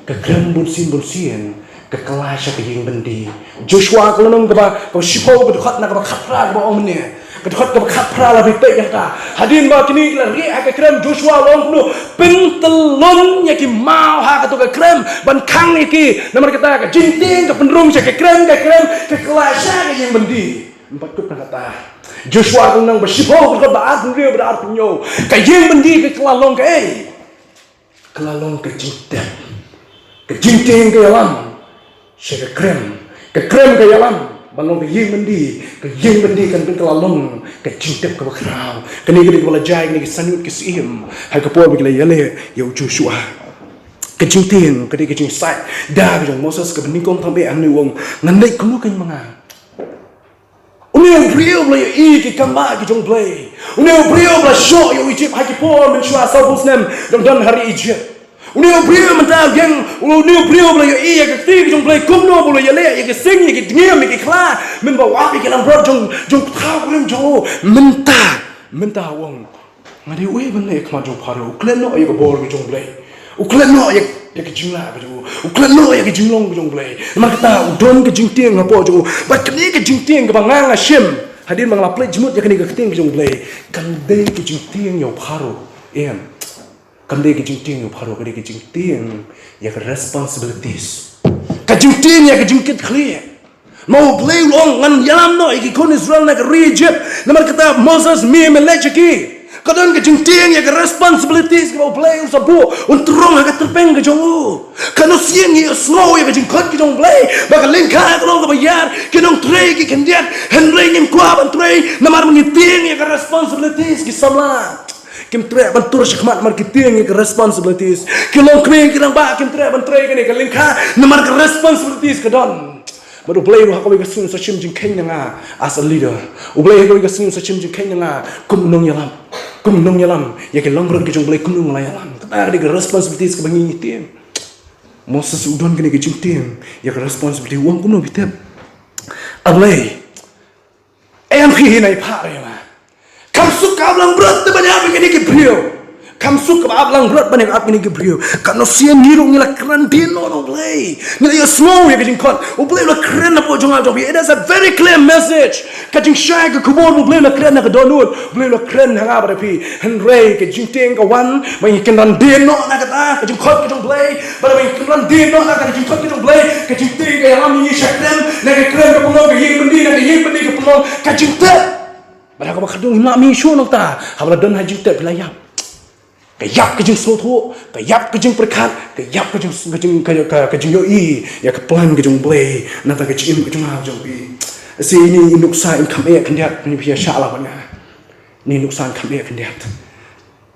Ka krem bunsien bunsien ka kylla sha ka ïing byndi. Joshua ka lynnong kaba, kaba shiphew, ka dkhot na kaba khatphra kaba ong mynne. Ka dkhot kaba khatphra, la phi peit ïa kata. Hadien ba kine ki la rieh ha ka krem, Joshua u la ong kumno? Pyntyllun ïa ki maw ha kato ka krem ban khang ïa ki. Namar kata ka jingtieng ka pynrung sha ka krem, ka krem ka kylla sha ka ïing byndi. Ym pat kut na kata. Joshua ka lynnong ba shiphew, ka dkhot ba arphew hynriew bad arphew hynñiew. Ka ïing byndi ka kylla long kaei? Ka la long ka jingtep. Ka jingtieng ka ïalam sha ka krem. Ka krem ka ïalam ban long ka ïing byndi. Ka ïing byndi kan pynkylla long ka jingtep kaba khraw. Kane ka dei kaba la jia ïa kine ki san ngut ki syiem ha ka por ba ki la ïaleh ïa u Joshua. Ka jingtieng ka dei ka jingsait da ka jong u Moses kaba nyngkong tang bad hangne u ong, ngan leit kumno keiñ ma nga? Une u briew ba la ïohi ki kam bah ki jong U Blei. Une u briew ba la shoh ïa u Ijipt ha ki por mynshuwa sawphew snem dang don ha ri Ijipt. Une u briew mynta u ïeng, une u briew ba la ïohi ïa ka kti ka jong U Blei, kumno ba u la ïaleh ïa ki sing, ïa ki dngiem, ïa ki khla, mynba u ap ïa ki langbrot jong, jong u pathai kurim jong u. Mynta, mynta u ong, nga dei uei ban leh ha khmat jong u Pharaoh? U klet noh ïa ka bor ka jong U Blei. U klet noh ïa, ïa ka jinglah ka jong u. U klet noh ïa ka jinglong ka jong U Blei. Namar kata u don ka jingtieng hapoh jong u. Bad kane ka jingtieng kaba nga nga shim hadien ba nga la plie jingmut ïa kane ka ktien ka jong U Blei, kam dei ka jingtieng ïa u Pharaoh. Em. Kam dei ka jingtieng ïa u Pharaoh, ka dei ka jingtieng ïa ka responsibilities. Ka jingtieng ïa ka jingkitkhlieh. Ma U Blei u ong, ngan ïalam noh ïa ki khun Israel na ka ri Ijipt. Namar kata Moses, me me leit sha ki. Ka don ka jingtieng ïa ka responsibilities kaba U Blei un sa buh, un trong ha ka tyrpeng ka jong u. Katno sien ngi ïohsngew ïa ka jingkhot ka jong U Blei ba ka lyngkha ka long kaba ïar, ki nongtrei ki khyndiat, hynrei ngim kwah ban trei namar ba ngi tieng ïa ka responsibilities. Ki samla kim treh ban tur shakhmat namar ki tieng ïa ka responsibilities. Ki longkmie ki rangbah kim treh ban trei kane ka lyngkha namar ka responsibilities ka don. Bad U Blei ruh ha kawei ka sngi un sa shim jingkheiñ na nga as a leader. U Blei ha kawei ka sngi un sa shim jingkheiñ na nga kum u nongïalam. Kum u nongïalam ïa ki langbrot ki jong U Blei, kumno nga la ïalam. Kata ka dei ka responsibilities kaba ngi ngi tieng. Moses u don kane ka jingtieng ïa ka responsibility, u ong kumno, phi tip? A Blei, ai ïa phi hi, nai phah ïa nga. Kam suk ka ap langbrot te ban ïa phi kine ki briew. Kam suk ka ap langbrot ban ïa ap kine ki briew. Katno sien ngi ruh ngi la kren dien noh na U Blei. Ngi la ïohsngew ïa ka jingkhot. U Blei u la kren hapoh jong nga jong phi. It is a very clear message. Ka jingshai ka khubor U Blei u la kren na ka dohnud. U Blei u la kren ha nga bad ha phi. Hynrei ka jingtieng ka wan ba ngi kynran dien noh na kata ka jingkhot ka jong U Blei. Bad ba ngi kynran dien noh na kata ka jingkhot ka jong U Blei, ka jingtieng ka ïalam ïa ngi sha krem, na ka krem ka pynlong ka ïing byndi, na ka ïing byndi ka pynlong ka jingtep. Bad ha kaba khatduh ngim lah mih shuh na kata, haba la don ha jingtep phi la ïap. Ka ïap ka jingsngewthuh, ka ïap ka jingpyrkhat, ka ïap ka jing, ka jing, ka, ka, ka jingïohi ïa ka plan ka jong U Blei na ka bynta ka jingim ka jong nga jong phi. Sa ine i nuksa in kham eh khyndiat, phi ïa shah lah bad nga. Ine i nuksa in kham eh khyndiat.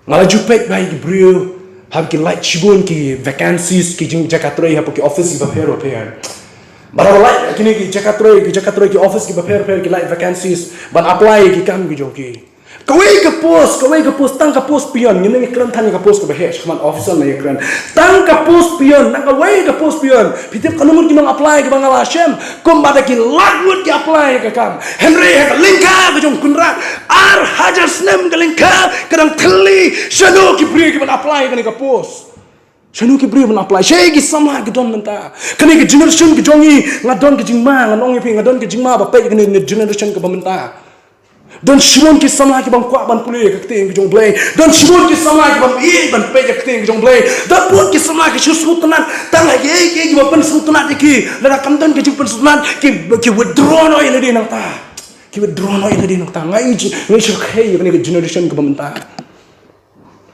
Nga la ju peit ba ïa ki briew haba ki lait shibun ki vacancies, ki jing jaka trei hapoh ki office kiba pher bapher. Bad haba lait kine ki jaka trei, ki jaka trei, ki office kiba pher bapher, ki lait vacancies ban apply ïa ki kam ki jong ki. Kawei ka post, kawei ka post, tang ka post peon, ngin ym kren than ïa ka post kaba heh shakhmat officer, ym ïa kren. Tang ka post peon, tang kawei ka post peon. Phi tip katno ngut ki nong apply kiba nga la shem? Kumba da ki lak ngut ki apply ïa ka kam. Hynrei ha ka lyngkha ka jong u Kynrad, ar hajar snem ka lyngkha, ka dang thylli shano ki briew kiban apply ïa kane ka post. Shano ki briew ban apply? Shaei ki samla ki don mynta? Kane ka generation ka jong ngi, nga don ka jingma, ngan ong ïa phi, nga don ka jingma ba peit ïa kane ka generation kaba mynta. Don shibun ki samla ki bym kwah ban pule ïa ka ktien ka jong U Blei. Don shibun ki samla ki bym ïeit ban peit ïa ka ktien ka jong U Blei. Don bun ki samla ki shu sngewtynnat tang ha kiei kiei kiba pynsngewtynnat ïa ki. Lada kam don ka jingpynsngewtynnat, ki, ki withdraw noh ïa lade na kata. Ki withdraw noh ïa lade na ka bynta nga. Nga i shyrkhei ïa kane ka generation kaba mynta.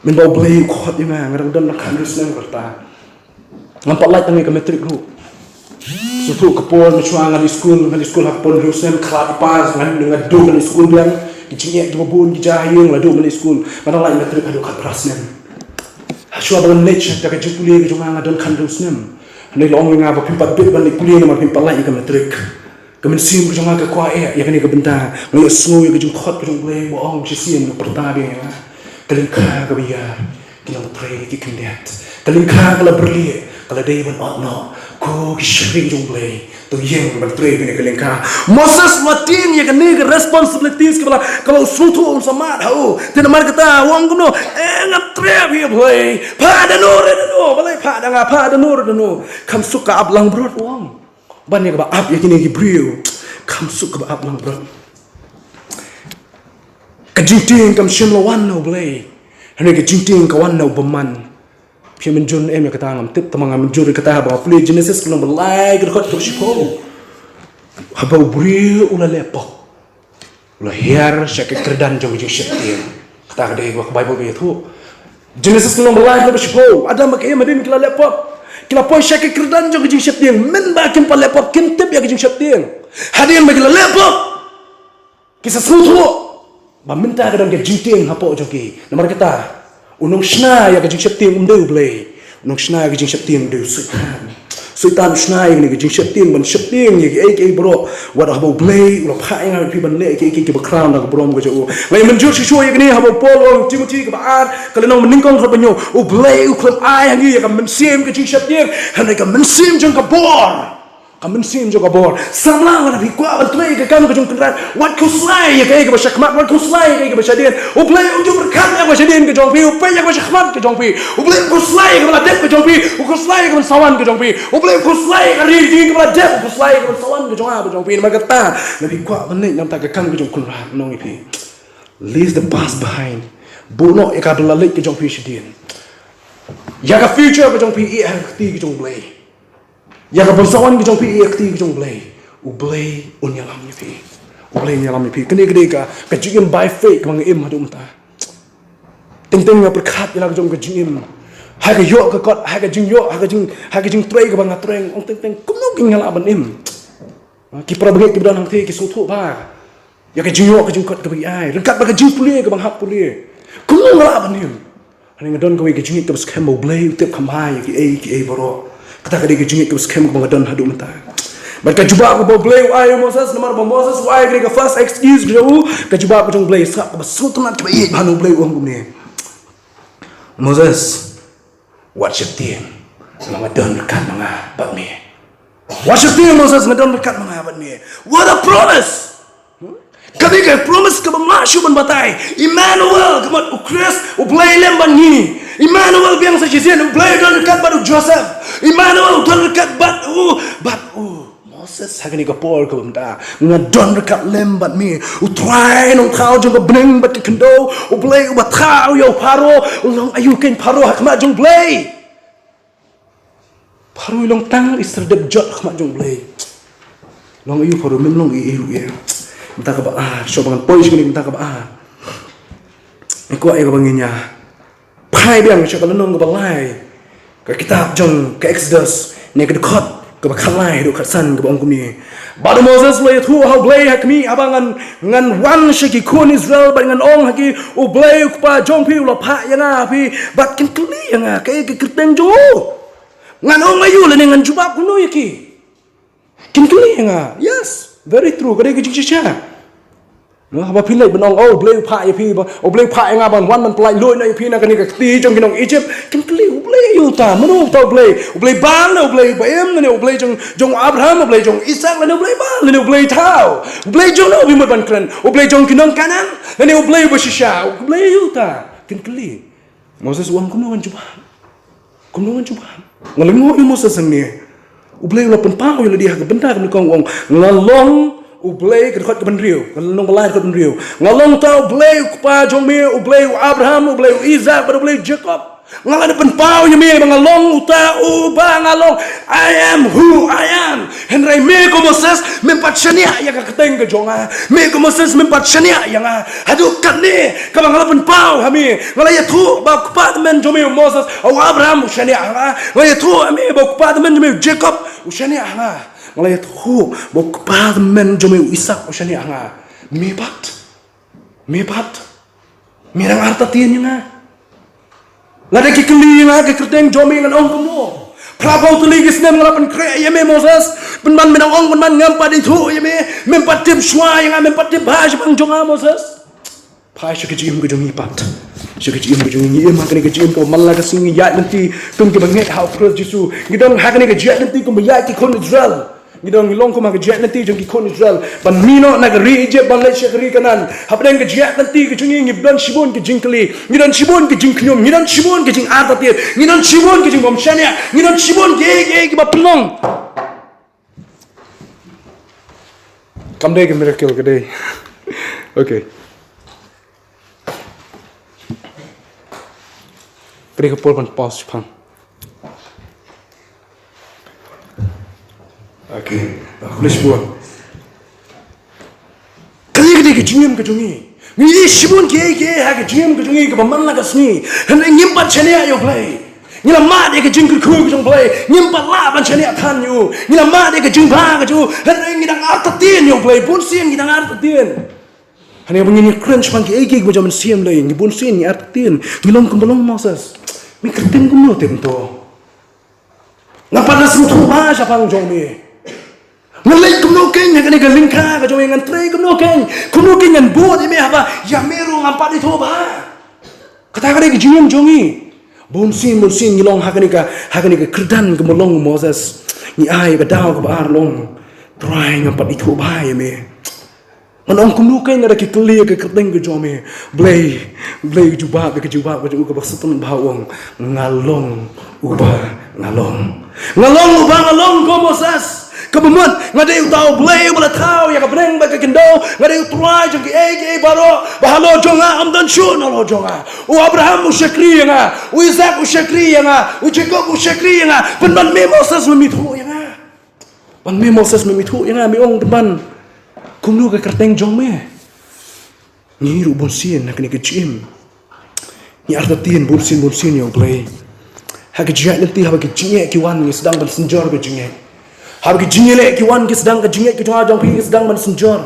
Mynba U Blei u khot ïa nga, nga dang don tang khathynriew snem ka rta. Ngam pat lait tang ïa ka matric ruh. Sngewthuh ka por mynshwa nga leit skul, nga leit skul ha ka por hynriew snem, khlad i pass, nga, nga duh, nga leit skul biang. Ki jingeh kiba bun ki jia ha ïing, nga duh, nga leit skul. Nga dang lait matric haduh khatphra snem. Hashwa ba ngan leit sha ka jingpule ka jong nga, nga don khathynriew snem. Hangne la ong ïa nga ba phim pat bit ban leit pule namar phim pat lait ïa ka matric. Ka mynsiem ka jong nga ka kwah eh ïa kane ka bynta. Nga ïohsngew ïa ka jingkhot ka jong U Blei ba ong shisien, ka pyrta biang ïa nga. Ka lyngkha kaba ïar ki nongtrei ki khyndiat. Ka lyngkha ka la byrlieh, ka la dei ban ot noh. Ko ki shakri jong U Blei, to ïeng ban trei kane ka lyngkha. Moses u la tieng ïa kane ka responsibilities kaba la, kaba u sngewthuh un sa mad ha u. Te namar kata u ong kumno, eh, ngam treh ïa Blei. Phah da no re da no, balei phah da nga, phah da no re da no. Kham suk ka ap langbrot u ong. Ban ïa kaba ap ïa kine ki briew. Kham suk kaba ap langbrot. Ka jingtieng kam shym la wan na U Blei. Hynrei ka jingtieng ka wan na u bymman. Phi mynjur em ïa kata ngam tip, tangba nga mynjur ïa kata haba nga pule Genesis ka lynnong ba lai ka dkhot kaba shiphew. Haba u briew u la leh pop, u la hiar sha ka kyrdan jong ka jingsheptieng. Kata ka dei kaba ka Baibl ka ïathuh. Genesis ka lynnong ba lai ka dkhot kaba shiphew. Adam bad ka Im hadien ki la leh pop, ki la poi sha ka kyrdan jong ka jingsheptieng. Mynba kim pat leh pop kim tip ïa ka jingsheptieng. Hadien ba ki la leh pop, ki sa sngewthuh ba mynta ka don ka jingtieng hapoh jong ki. Namar kata, u nongshna ïa ka jingsheptieng um dei U Blei. U nongshna ïa ka jingsheptieng u dei u Soitan. Soitan u shna ïa kane ka jingsheptieng ban sheptieng ïa kiei kiei baroh. Wat haba U Blei u la phah ïa nga bad phi ban leh kiei kiei kiba khraw na ka burom ka jong u. Nga ïa mynjur shuh shuh ïa kane haba u Paul u ong Timothy kaba ar, ka lynnong ba nyngkong dkhot ba hynñiew. U Blei u khlem ai ha ngi ïa ka mynsiem ka jingsheptieng, hynrei ka mynsiem jong ka bor. Ka mynsiem jong ka bor. Samla lada phi kwah ban trei ïa ka kam ka jong U Kynrad, wat khuslai ïa kaei kaba shakhmat, wat khuslai ïa kaei kaba shadien. U Blei u ju pyrkhat ïa kaba shadien ka jong phi, u peit ïa kaba shakhmat ka jong phi. U Blei u khuslai ïa kaba la dep ka jong phi, u khuslai ïa kaban sa wan ka jong phi. U Blei u khuslai ïa ka ri jong kaba la dep, u khuslai ïa kaban sa wan ka jong nga ka jong phi. Namar kata, lada phi kwah ban leit na ka bynta ka kam ka jong U Kynrad, nga ong ïa phi, leave the past behind. Buh noh ïa kaba la leit ka jong phi shadien. Ïa ka future ka jong phi ïeh ha ka kti ka jong U Blei. Ïa kaban sa wan ka jong phi ïa ka kti ka jong U Blei. U Blei un ïalam ïa phi. U Blei un ïalam ïa phi. Kane ka dei ka, ka jingim by faith kaba nga im haduh mynta. Teng teng nga pyrkhat ïa la ka jong ka jingim. Ha ka ïoh ka kot, ha ka jingïoh, ha ka jing, ha ka jingtrei kaba nga trei, ong teng teng kumno nga lah ban im. Ki para bangeit kiba don hangtei ki sngewthuh ba ïa ka jingïoh ka jingkot kaba ngi ai ryngkat bad ka jingpule kaba nga hap pule. Kumno nga lah ban im? Hynrei nga don kawei ka jingngeit kaba skhem ba U Blei u tip kham bha ïa kiei kiei baroh. Kata ka dei ka jingngeit kaba skhem kaba nga don haduh mynta. Bad ka jubab kaba U Blei u ai ïa u Moses, namar ba Moses u ai kane ka first excuse ka jong u, ka jubab ka jong U Blei sngap kaba sngewtynnat kaba ïeit ba hana U Blei u ong kumne. Moses, wat sheptieng, namar nga don ryngkat ma nga bad me. Wat sheptieng Moses, nga don ryngkat ma nga bad me. What a promise! Ka dei ka promise kaba mlien shuh ban batai. Emmanuel, ka mut U Khrist, U Blei lem bad ngi. Emmanuel biang sa shisien, U Blei u don ryngkat bad u Joseph. Emmanuel u don ryngkat bad u, bad u Moses ha kane ka por kaba mynta. Nga don ryngkat lem bad me. U Trai Nongthaw jong ka bneng bad ka khyndew. U Blei uba thaw ïa u Pharaoh. U long aïu keiñ Pharaoh ha khmat jong U Blei? Pharaoh i long tang i serdep jot ha khmat jong U Blei. Long aïu Pharaoh, mem long ei ei ruh ïa. Mynta kaba ar, shuwa ba ngan poi sha kane mynta kaba ar. Nga kwah ïa kaba ngin ïa phai biang sha ka lynnong kaba lai. Ka kitab jong ka Exodus, ne ka dkhot kaba khatlai haduh khatsan kaba ong kumne. Bad u Moses u la ïathuh ha U Blei ha khmih, haba ngan, ngan wan sha ki khun Israel bad ngan ong ha ki, U Blei U Kpa jong phi u la phah ïa nga ha phi, bad kin kylli ïa nga kaei ka kyrteng jong u. Ngan ong aïu lane ngan jubab kumno ïa ki? Kin kylli ïa nga. Yes, very true. Ka dei ka jingshisha. No, haba phi leit ban ong, oh, U Blei u phah ïa phi ba, U Blei u phah ïa nga ban wan ban pyllait luid noh ïa phi na kane ka kti jong ki nong Egypt. Kin kylli, U Blei aïu uta? Mano uta U Blei? U Blei Baal ne U Blei ba im, ne U Blei jong, jong Abraham, U Blei jong Isaak, lane U Blei Baal, lane U Blei thaw? U Blei jong no phi mut ban kren? U Blei jong ki nong Kanaan, lane U Blei uba shisha? U Blei aïu uta? Kin kylli. Moses u ong kumno ngan jubab? Kumno ngan jubab? Nga lyngngoh ïa u Moses hangne. U Blei u la pynpaw ïa lade ha ka bynta kaba nyngkong, u ong, nga long U Blei, ka dkhot kaba hynriew, ka lynnong ba lai dkhot hynriew. Nga long uta U Blei U Kpa jong me, U Blei u Abraham, U Blei u Isaak bad U Blei u Jakob. Nga la dep pynpaw ïa me ba nga long uta uba nga long. I am who I am. Hynrei me ko Moses, mem pat shaniah ïa ka kyrteng ka jong nga. Me ko Moses, mem pat shaniah ïa nga. Haduh katne kaba nga la pynpaw ha me, nga la ïathuh ba u kpa tymmen jong me u Moses, u Abraham u shaniah ha nga. Nga la ïathuh ha me ba u kpa tymmen jong me u Jacob u shaniah ha nga. Nga la ïathuh ba u kpa tymmen jong me u Isaac u shaniah ha nga. Me pat, me pat, me dang artatien ïa nga. Lada ki kylli ïa nga ka kyrteng jong me, ngan ong kumno? Phra phew tylli ki snem nga la pynkhreh ïa me Moses. Pynban me dang ong, pynban ngam pat ithuh ïa me. Mem pat tip shuwa ïa nga, mem pat tip bha shaphang jong nga Moses. Phai sha ka jingim ka jong ngi pat. Sha ka jingim ka jong ngi, ngi im ha kane ka jingim kaba man la ka sngi, ngi ïaid lynti kum kiba ngeit ha u Khrist Jisu. Ngi don ha kane ka jingïaid lynti kumba ïaid ki khun Israel. Ngi don, ngi long kum ha ka jingïaid lynti jong ki khun Israel ban mih noh na ka ri Egypt ban leit sha ka ri Kanaan. Hapdeng ka jingïaid lynti ka jong ngi, ngi don shibun ki jingkylli, ngi don shibun ki jingkhñium, ngi don shibun ki jingartatien, ngi don shibun ki jingbym shaniah, ngi don shibun kiei kiei kiba pynlong. Kam dei ka miracle, ka dei. Okay. Ka dei ka por ban pause shaphang. Okay. Please, bro. Ka dei, ka dei ka jingim ka jong ngi. Ngi ïohi shibun kiei kiei ha ka jingim ka jong ngi kaba man la ka sngi. Hynrei ngim pat shaniah ïa u Blei. Ngi la mad ïa ka jingkyrkhu ka jong u Blei. Ngim pat lah ban shaniah than ïa u. Ngi la mad ïa ka jingbha ka jong u. Hynrei ngi dang artatien ïa u Blei. Bun sien ngi dang artatien. Hangne ba ngin ïakren shaphang kiei kiei kiba jia mynsiem lei, ngi bun sien ngi artatien. Ngi long kumba long Moses. Me kyrteng kumno te kumto? Ngam pat da sngewthuh bha shaphang jong me. Ngan leit kumno keiñ ha kane ka lyngkha ka jong me, ngan trei kumno keiñ? Kumno keiñ ngan bud ïa me haba ïa me ruh ngam pat ithuh bha? Kata ka dei ka jingim jong ngi. Bun sien, bun sien ngi long ha kane ka, ha kane ka kyrdan kaba long Moses. Ngi ai ka daw kaba ar long, Trai, ngam pat ithuh bha ïa me. Ngan ong kumno keiñ lada ki kylli ïa ka kyrteng ka jong me? Blei, Blei u jubab, ka jubab ka jong u kaba sngewthuh bha, u ong, nga long uba nga long. Nga long uba nga long, ko Moses. Kaba mut nga dei uta u Blei uba la thaw ïa ka bneng bad ka khyndew. Nga dei u Trai jong kiei kiei baroh. Ba halor jong nga ym don shuh nalor jong nga. U Abraham u shakri ïa nga, u Isaac u shakri ïa nga, u Jacob u shakri ïa nga. Pynban me Moses mem ithuh ïa nga. Ban me Moses mem ithuh ïa nga, me ong, pynban kumno ka kyrteng jong me? Ngi ruh bun sien ha kane ka jingim ngi artatien bun sien bun sien ïa u Blei. Ha ka jingïaid lynti, haba ki jingeh ki wan ngi sdang ban synjor ka jingeh. Haba ki jingïaleh ki wan ki sdang, ka jingeh ka jong nga jong phi ki sdang ban synjor.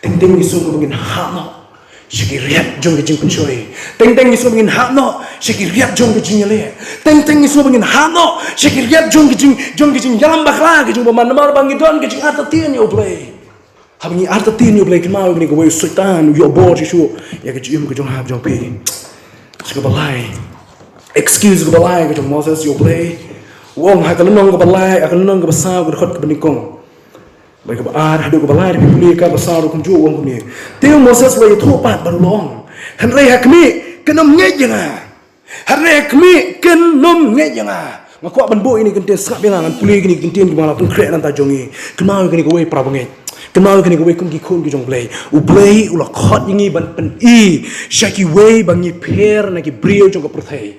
Teng teng ngi sngew ba ngin hap noh sha ki riat jong ka jingpynshoi. Teng teng ngi sngew ba ngin hap noh sha ki riat jong ka jingïaleh. Teng teng ngi sngew ba ngin hap noh sha ki riat jong ka jing, jong ka jingïalam bakla ka jong u bymman, namar ba ngi don ka jingartatien ïa u Blei. Haba ngi artatien ïa u Blei, kynmaw ïa kane kawei, u Soitan u ïoh bor shuh shuh ïa ka jingim ka jong nga jong phi. Sha kaba lai, excuse kaba lai ka jong Moses ïa u Blei. U ong ha ka lynnong kaba lai, ha ka lynnong kaba saw, ka dkhot kaba nyngkong. Bad kaba ar haduh kaba lai, phi pule ka kaba saw ruh kumjuh, u ong kumne. Te u Moses u la ïathuh pat bad u la ong, hynrei ha khmih kin ym ngeit ïa nga. Hynrei ha khmih kin ym ngeit ïa nga. Nga kwah ban buh ïa kine ki kyntien, sngap ïa nga, ngan pule ïa kine ki kyntien kiba nga la pynkhreh na ka bynta jong ngi. Kynmaw ïa kane kawei, para bangeit. Kynmaw ïa kane kawei kum ki khun ki jong u Blei. U Blei u la khot ïa ngi ban pyni sha kiwei ba ngi pher na ki briew jong ka pyrthei.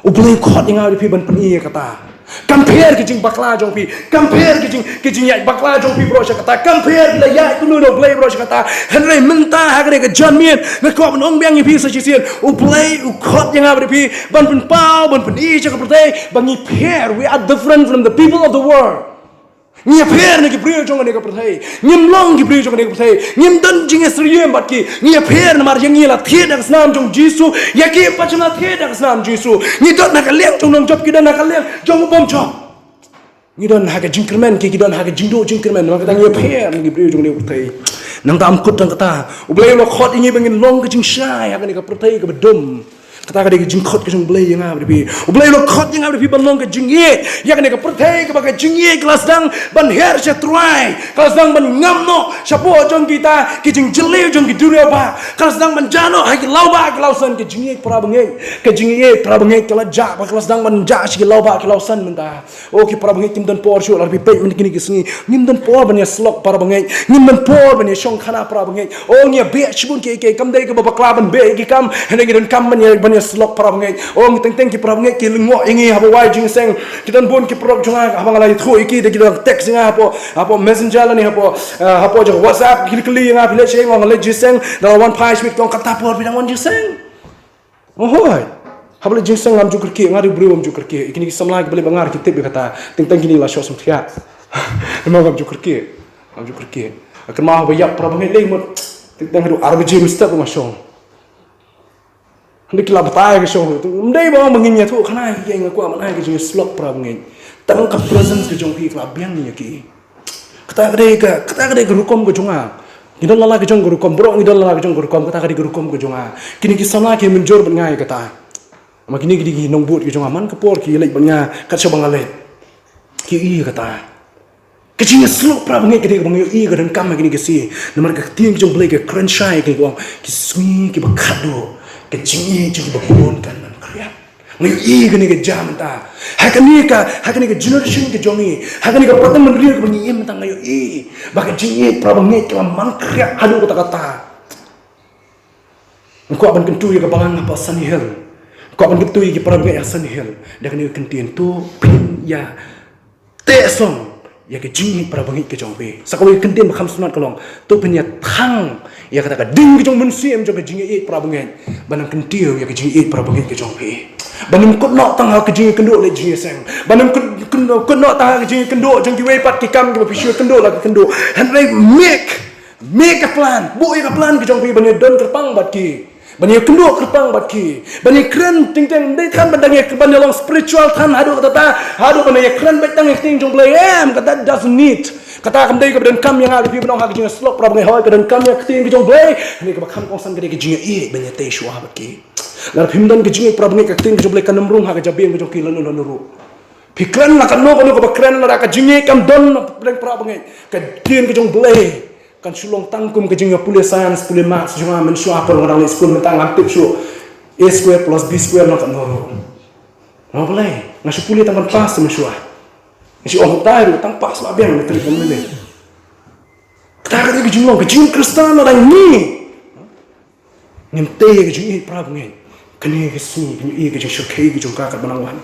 U Blei u khot ïa nga bad ïa phi ban pyni ïa kata. Kam pher ki jingbakla jong phi. Kam pher ki jing, ki jingïaid bakla jong phi baroh shi katta. Kam pher ki la ïaid kumno na u Blei baroh shi katta. Hynrei mynta ha kane ka janmiet nga kwah ban ong biang ïa phi sa shisien. U Blei u khot ïa nga bad ïa phi ban pynpaw, ban pyni sha ka pyrthei ba ngi pher, we are different from the people of the world. Ngi ïapher na ki briew jong kane ka pyrthei. Ngim long ki briew jong kane ka pyrthei. Ngim don jingïasyriem bad ki. Ngi ïapher namar ïa ngi la thied da ka snam jong u Jisu. Ïa ki pat shym la thied da ka snam jong u Jisu. Ngi don ha ka liang jong u nongjop, ki don ha ka liang jong u bymjop. Ngi don ha ka jingkyrmen, ki, ki don ha ka jingduh jingkyrmen. Namar kata ngi ïapher na ki briew jong kane ka pyrthei. Nangta ym kut tang kata, u Blei u la khot ïa ngi ba ngin long ka jingshai ha kane ka pyrthei kaba dum. Kata ka dei ka jingkhot ka jong u Blei ïa nga bad ïa phi. U Blei u la khot ïa nga bad ïa phi ban long ka jingïeit ïa kane ka pyrthei kaba ka jingïeit ka la sdang ban her sha trai. Ka la sdang ban ngam noh shapoh jong kita ki jingjylliew jong ki duriaw bah. Ka la sdang ban jah noh ha ki law bah ki law san. Ka jingïeit, para bangeit, ka jingïeit, para bangeit, ka la jah, ba ka la sdang ban jah sha ki law bah ki law san mynta. O ki para bangeit, ngim don por shuh, lada phi peit mynta kine ki sngi. Ngim don por ban ïasyllok, para bangeit. Ngim don por ban ïashongkhana, para bangeit. O ngi ïabeh shibun kiei kiei, kam dei kaba bakla ban beh ïa ki kam, hynrei ngi donkam ban ïa, ban Slok para bangeit. Ong teng teng ki para bangeit ki lyngngoh ïa ngi haba wai jingïaseng. Ki don bun ki paralok jong nga haba nga la ïathuh ïa ki da ki dang text ïa nga hapoh, hapoh Messenger lane hapoh, eh, hapoh jong WhatsApp ki kylli ïa nga phi leit shaei, nga ong nga leit jingïaseng. Da la wan phai shibit ki ong kata por phi dang wan jingïaseng. Ong hooid. Haba leit jingïaseng ngam ju kyrkieh, nga dei u briew bym ju kyrkieh. Ïa kine ki samla kiba leh ba nga ruh ki tip ïa kata. Teng teng kine la shoh sngewthiah. Namar ngam ju kyrkieh. Ngam ju kyrkieh. Kynmaw haba ïap para bangeit lei mut. Teng teng haduh ar baje mynstep nga shong. Hynrei ki la batai ka shong. Ym dei ba ong ba ngin ïathuh khana ïa ki, nga kwah ban ai ka jingïaslok para bangeit. Tang ka presence ka jong phi ka la biang ïa ki. Kata ka dei ka, kata ka dei ka rukom ka jong nga. Ngi don lala ka jong ka rukom, baroh ngi don lala ka jong ka rukom, kata ka dei ka rukom ka jong nga. Kine ki samla ki mynjur bad nga ïa kata. Ma kine ki dei ki nongbud ka jong nga, man ka por ki leit bad nga kat shaba nga leit. Ki ïohi ïa kata. Ka jingïasyllok para bangeit ka dei kaba nga ïohi ka donkam ha kine ki sngi. Namar ka ktien ka jong U Blei ka kren shai ka ong ki sngi kiba khadduh, ka jingïeit jong kiba bun kan man khriat. Nga ïohi kane ka jam mynta. Ha kane ka, ha kane ka generation ka jong ngi, ha kane ka pateng mynrier kaba ngi im mynta nga ïohi ba ka jingïeit para bangeit ka la man khriat haduh katta katta. Nga kwah ban kyntu ïa ka balang hapoh Sunny Hill. Nga kwah ban kyntu ïa ki para bangeit ha Sunny Hill. Da kane ka ktien to phin ïa teh song ïa ka jingïeit para bangeit ka jong phi. Sa kawei ka ktien ba kham sngewtynnat ka long to phin ïa thang ïa kata ka ding ka jong u Mynsiem jong ka jingïeit para bangeit. Ban nang kyntiew ïa ka jingïeit para bangeit ka jong phi. Ban ym kut noh tang ha ka jingïakynduh leit jingïaseng. Ban ym kut, kut, kut noh tang ha ka jingïakynduh jong kiwei pat ki kam kiba phi shu kynduh la ka kynduh. Hynrei make Make a plan, buh ïa ka plan ka jong phi ban ïa don kyrpang bad ki. Ban ïa kynduh kyrpang bad ki. Ban ïa kren teng teng, ym dei than ban dang ïa, ban ïa long spiritual than haduh katta, haduh ban ïa kren beit tang ïa ka ktien jong U Blei. Em, ka, that doesn't need. Kata kam dei kaba donkam ïa nga bad phi ban ong ha ka jingïasyllok para bangeit, hooid ka donkam ïa ka ktien ka jong U Blei. Hynrei kaba kham kongsan ka dei ka jingïeit ban ïa tei shuwa bad ki. Lada phim don ka jingïeit para bangeit, ka ktien ka jong U Blei kan ym rung ha ka jabieng ka jong ki lano lano ruh. Phi kren la kano kano kaba kren, lada ka jingïeit kam don hapdeng para bangeit, ka ktien ka jong U Blei kan shu long tang kum ka jingïapule science, pule maths jong nga mynshuwa por nga dang leit skul mynta ngam tip shuh A square plus B square long katno ruh. Nga ong balei? Nga shu pule tang ban pass mynshuwa. Nga shu ong kumta ruh, tang pass la biang, matric ngam lei. Kata ka dei ka jinglong, ka jingim Khristan lada ngi ngim tei ïa ka jingïeit para bangeit. Kane ka sngi, kane ka jingshyrkhei ka jong ka katba nang wan.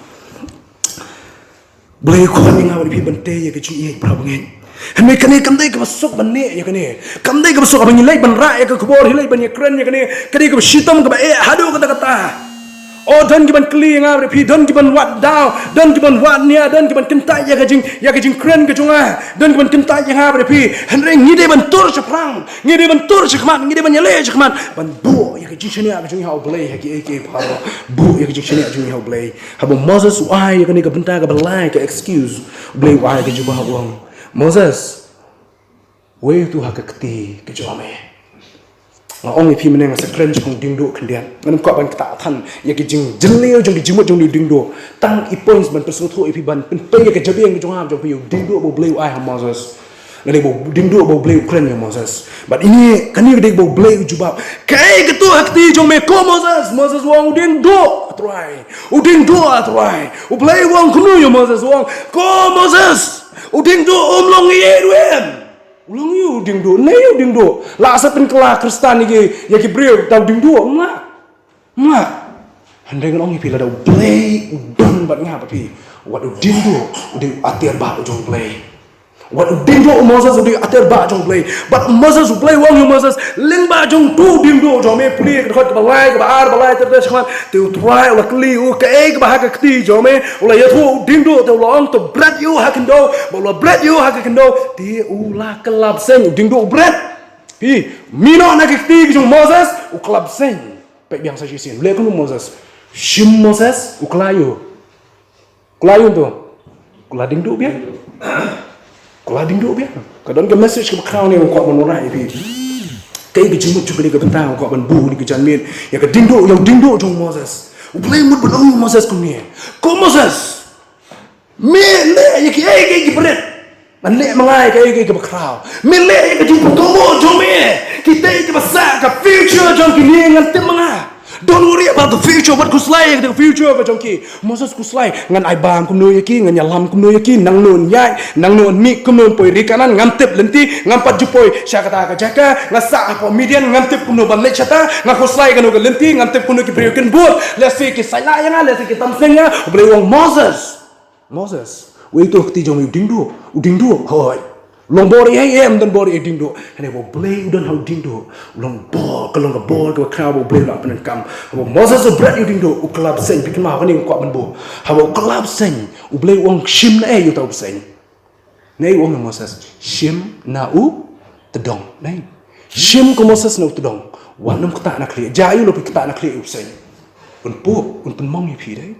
Blei u khot ïa nga bad ïa phi ban tei ïa ka jingïeit para bangeit. Hynrei kane kam dei kaba suk ban neh ïa kane. Kam dei kaba suk haba ngi leit ban rah ïa ka khubor, ngi leit ban ïakren ïa kane. Ka dei kaba shitom kaba eh haduh katta katta. O, don ki ban kylli ïa nga bad ïa phi, don ki ban wad daw, don ki ban wad nia, don ki ban kyntait ïa ka jing, ïa ka jingkren ka jong nga, don ki ban kyntait ïa nga bad ïa phi. Hynrei ngi dei ban tur shaphrang, ngi dei ban tur shakhmat, ngi dei ban ïaleh shakhmat ban buh ïa ka jingshaniah ka jong ngi ha U Blei ha kiei kiei baroh. Buh ïa ka jingshaniah ka jong ngi ha U Blei. Haba u Moses u ai ïa kane ka bynta kaba lai, ka excuse, U Blei u ai ka jubab, u ong, Moses, wei utu ha ka kti ka jong me. Nga ong ïa phi mynne nga sa kren shaphang u diengduh khyndiat. Ngan ym kwah ban ktah than ïa ka jingjylliew jong ka jingmut jong u diengduh. Tang i points ban pynsngewthuh ïa phi ban pynpei ïa ka jabieng ka jong nga jong phi, ïa u diengduh ba U Blei u ai ha Moses. Lane ba u diengduh ba U Blei u kren ïa Moses. Bad ine, kane ka dei ba U Blei u jubab. Kaei kato ha kti jong me ko Moses? Moses u ong u diengduh, A Trai. U diengduh, A Trai. U Blei u ong kumno ïa Moses? U ong, ko Moses, u diengduh um long ïeit ruh em. U long ïa u diengduh, ne ïa u diengduh. La sa pynkylla Khristan ïa ki, ïa ki briew da u diengduh, ma. Ma. Hynrei ngan ong ïa phi lada U Blei u don bad nga bad phi, wat u diengduh u dei u atiar bah u jong U Blei. Wat u diengduh u Moses u dei u atiar bah jong U Blei. Bad u Moses, U Blei u ong ïa u Moses, lyngba jong utu u diengduh jong me, pule ka dkhot kaba lai, kaba ar, ba lai, ter ter shakhmat. Te U Trai u la kylli u kaei kaba ha ka kti jong me, u la ïathuh u diengduh, te u la ong to bret ïa u ha khyndew, bad u la bret ïa u ha ka khyndew, te u la kylla bseiñ, u diengduh u bret. Phi, mih noh na ka kti ka jong Moses, u kylla bseiñ. Peit biang sa shisien. Leh kumno Moses? Shim Moses, u kylla ïa u. Kylla ïa u to. Kylla diengduh biang. Kylla diengduh biang. Ka don ka message kaba khraw ne nga kwah ban wanrah ïa phi. Kaei ka jingmut jong kane ka bynta nga kwah ban buh kane ka janmiet ïa ka diengduh, ïa u diengduh jong Moses. U Blei u mut ban ong ïa u Moses kumne. Ko Moses, me leh ïa kiei kiei kiba rit. Ngan leh ma nga ïa kaei kaei kaba khraw. Me leh ïa ka jingpynkomo jong me. Kitei kiba sah ka future jong kine ngan tip ma nga. Don't worry about the future, wat khuslai ïa ka future ka jong ki. Moses khuslai, ngan ai bam kumno ïa ki, ngan ïalam kumno ïa ki, nangno yn ïaid, nangno yn mih, kumno yn poi ri Kanaan, ngam tip lynti, ngam pat ju poi sha kata ka jaka, nga sah hapoh Midian, ngam tip kumno ban leit shata, nga khuslai kano ka lynti, ngam tip kumno ki briew kin bud, lehse ki saila ïa nga, lehse ki tam seng ïa nga, U Blei u ong Moses. Moses, wei to kti jong u diengduh, u diengduh, hoi. Long bor ïa em don bor ïa diengduh. Hynrei ba U Blei u don ha u diengduh. Long bor, ka long ka bor kaba khraw ba U Blei u la pyndonkam. Haba Moses u bret ïa u diengduh, u kylla bseiñ, phi kynmaw kane nga kwah ban buh. Haba u kylla bseiñ, U Blei u ong shim na ei ïa uta u bseiñ. Na ei u ong ïa Moses, shim na u tdong. Na ei. Shim ko Moses na u tdong. Wat nym ktah na khlieh. Jia ïa u lada phi ktah na khlieh ïa u bseiñ. Un pup, un pynmong ïa phi dei.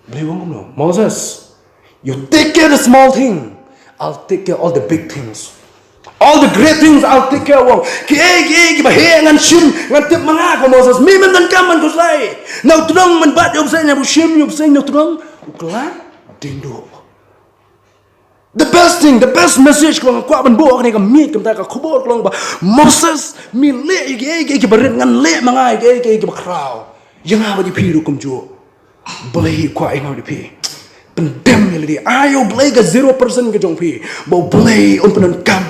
Blei u ong kumno? Moses, you take care the small thing, I'll take care all the big things. All the great things I'll take care of. Kiei kiei kiba heh ngan shim, ngan tip ma nga ko Moses. Me men donkam ban khuslai. Na u tdong men bat ïa u bseiñ, na u shim ïa u bseiñ na u tdong. U kylla diengduh. The best thing, the best message kaba nga kwah ban buh ha kane ka miet, ka bynta ka khubor ka long ba Moses, me leh ïa kiei kiei kiba rit, ngan leh ma nga ïa kiei kiei kiba khraw. Ïa nga bad ïa phi ruh kumjuh. Blei u kwah ïa nga bad ïa phi. Pyndem ïa lade. Ai ïa U Blei ka zero percent ka jong phi, ba U Blei un pyndonkam.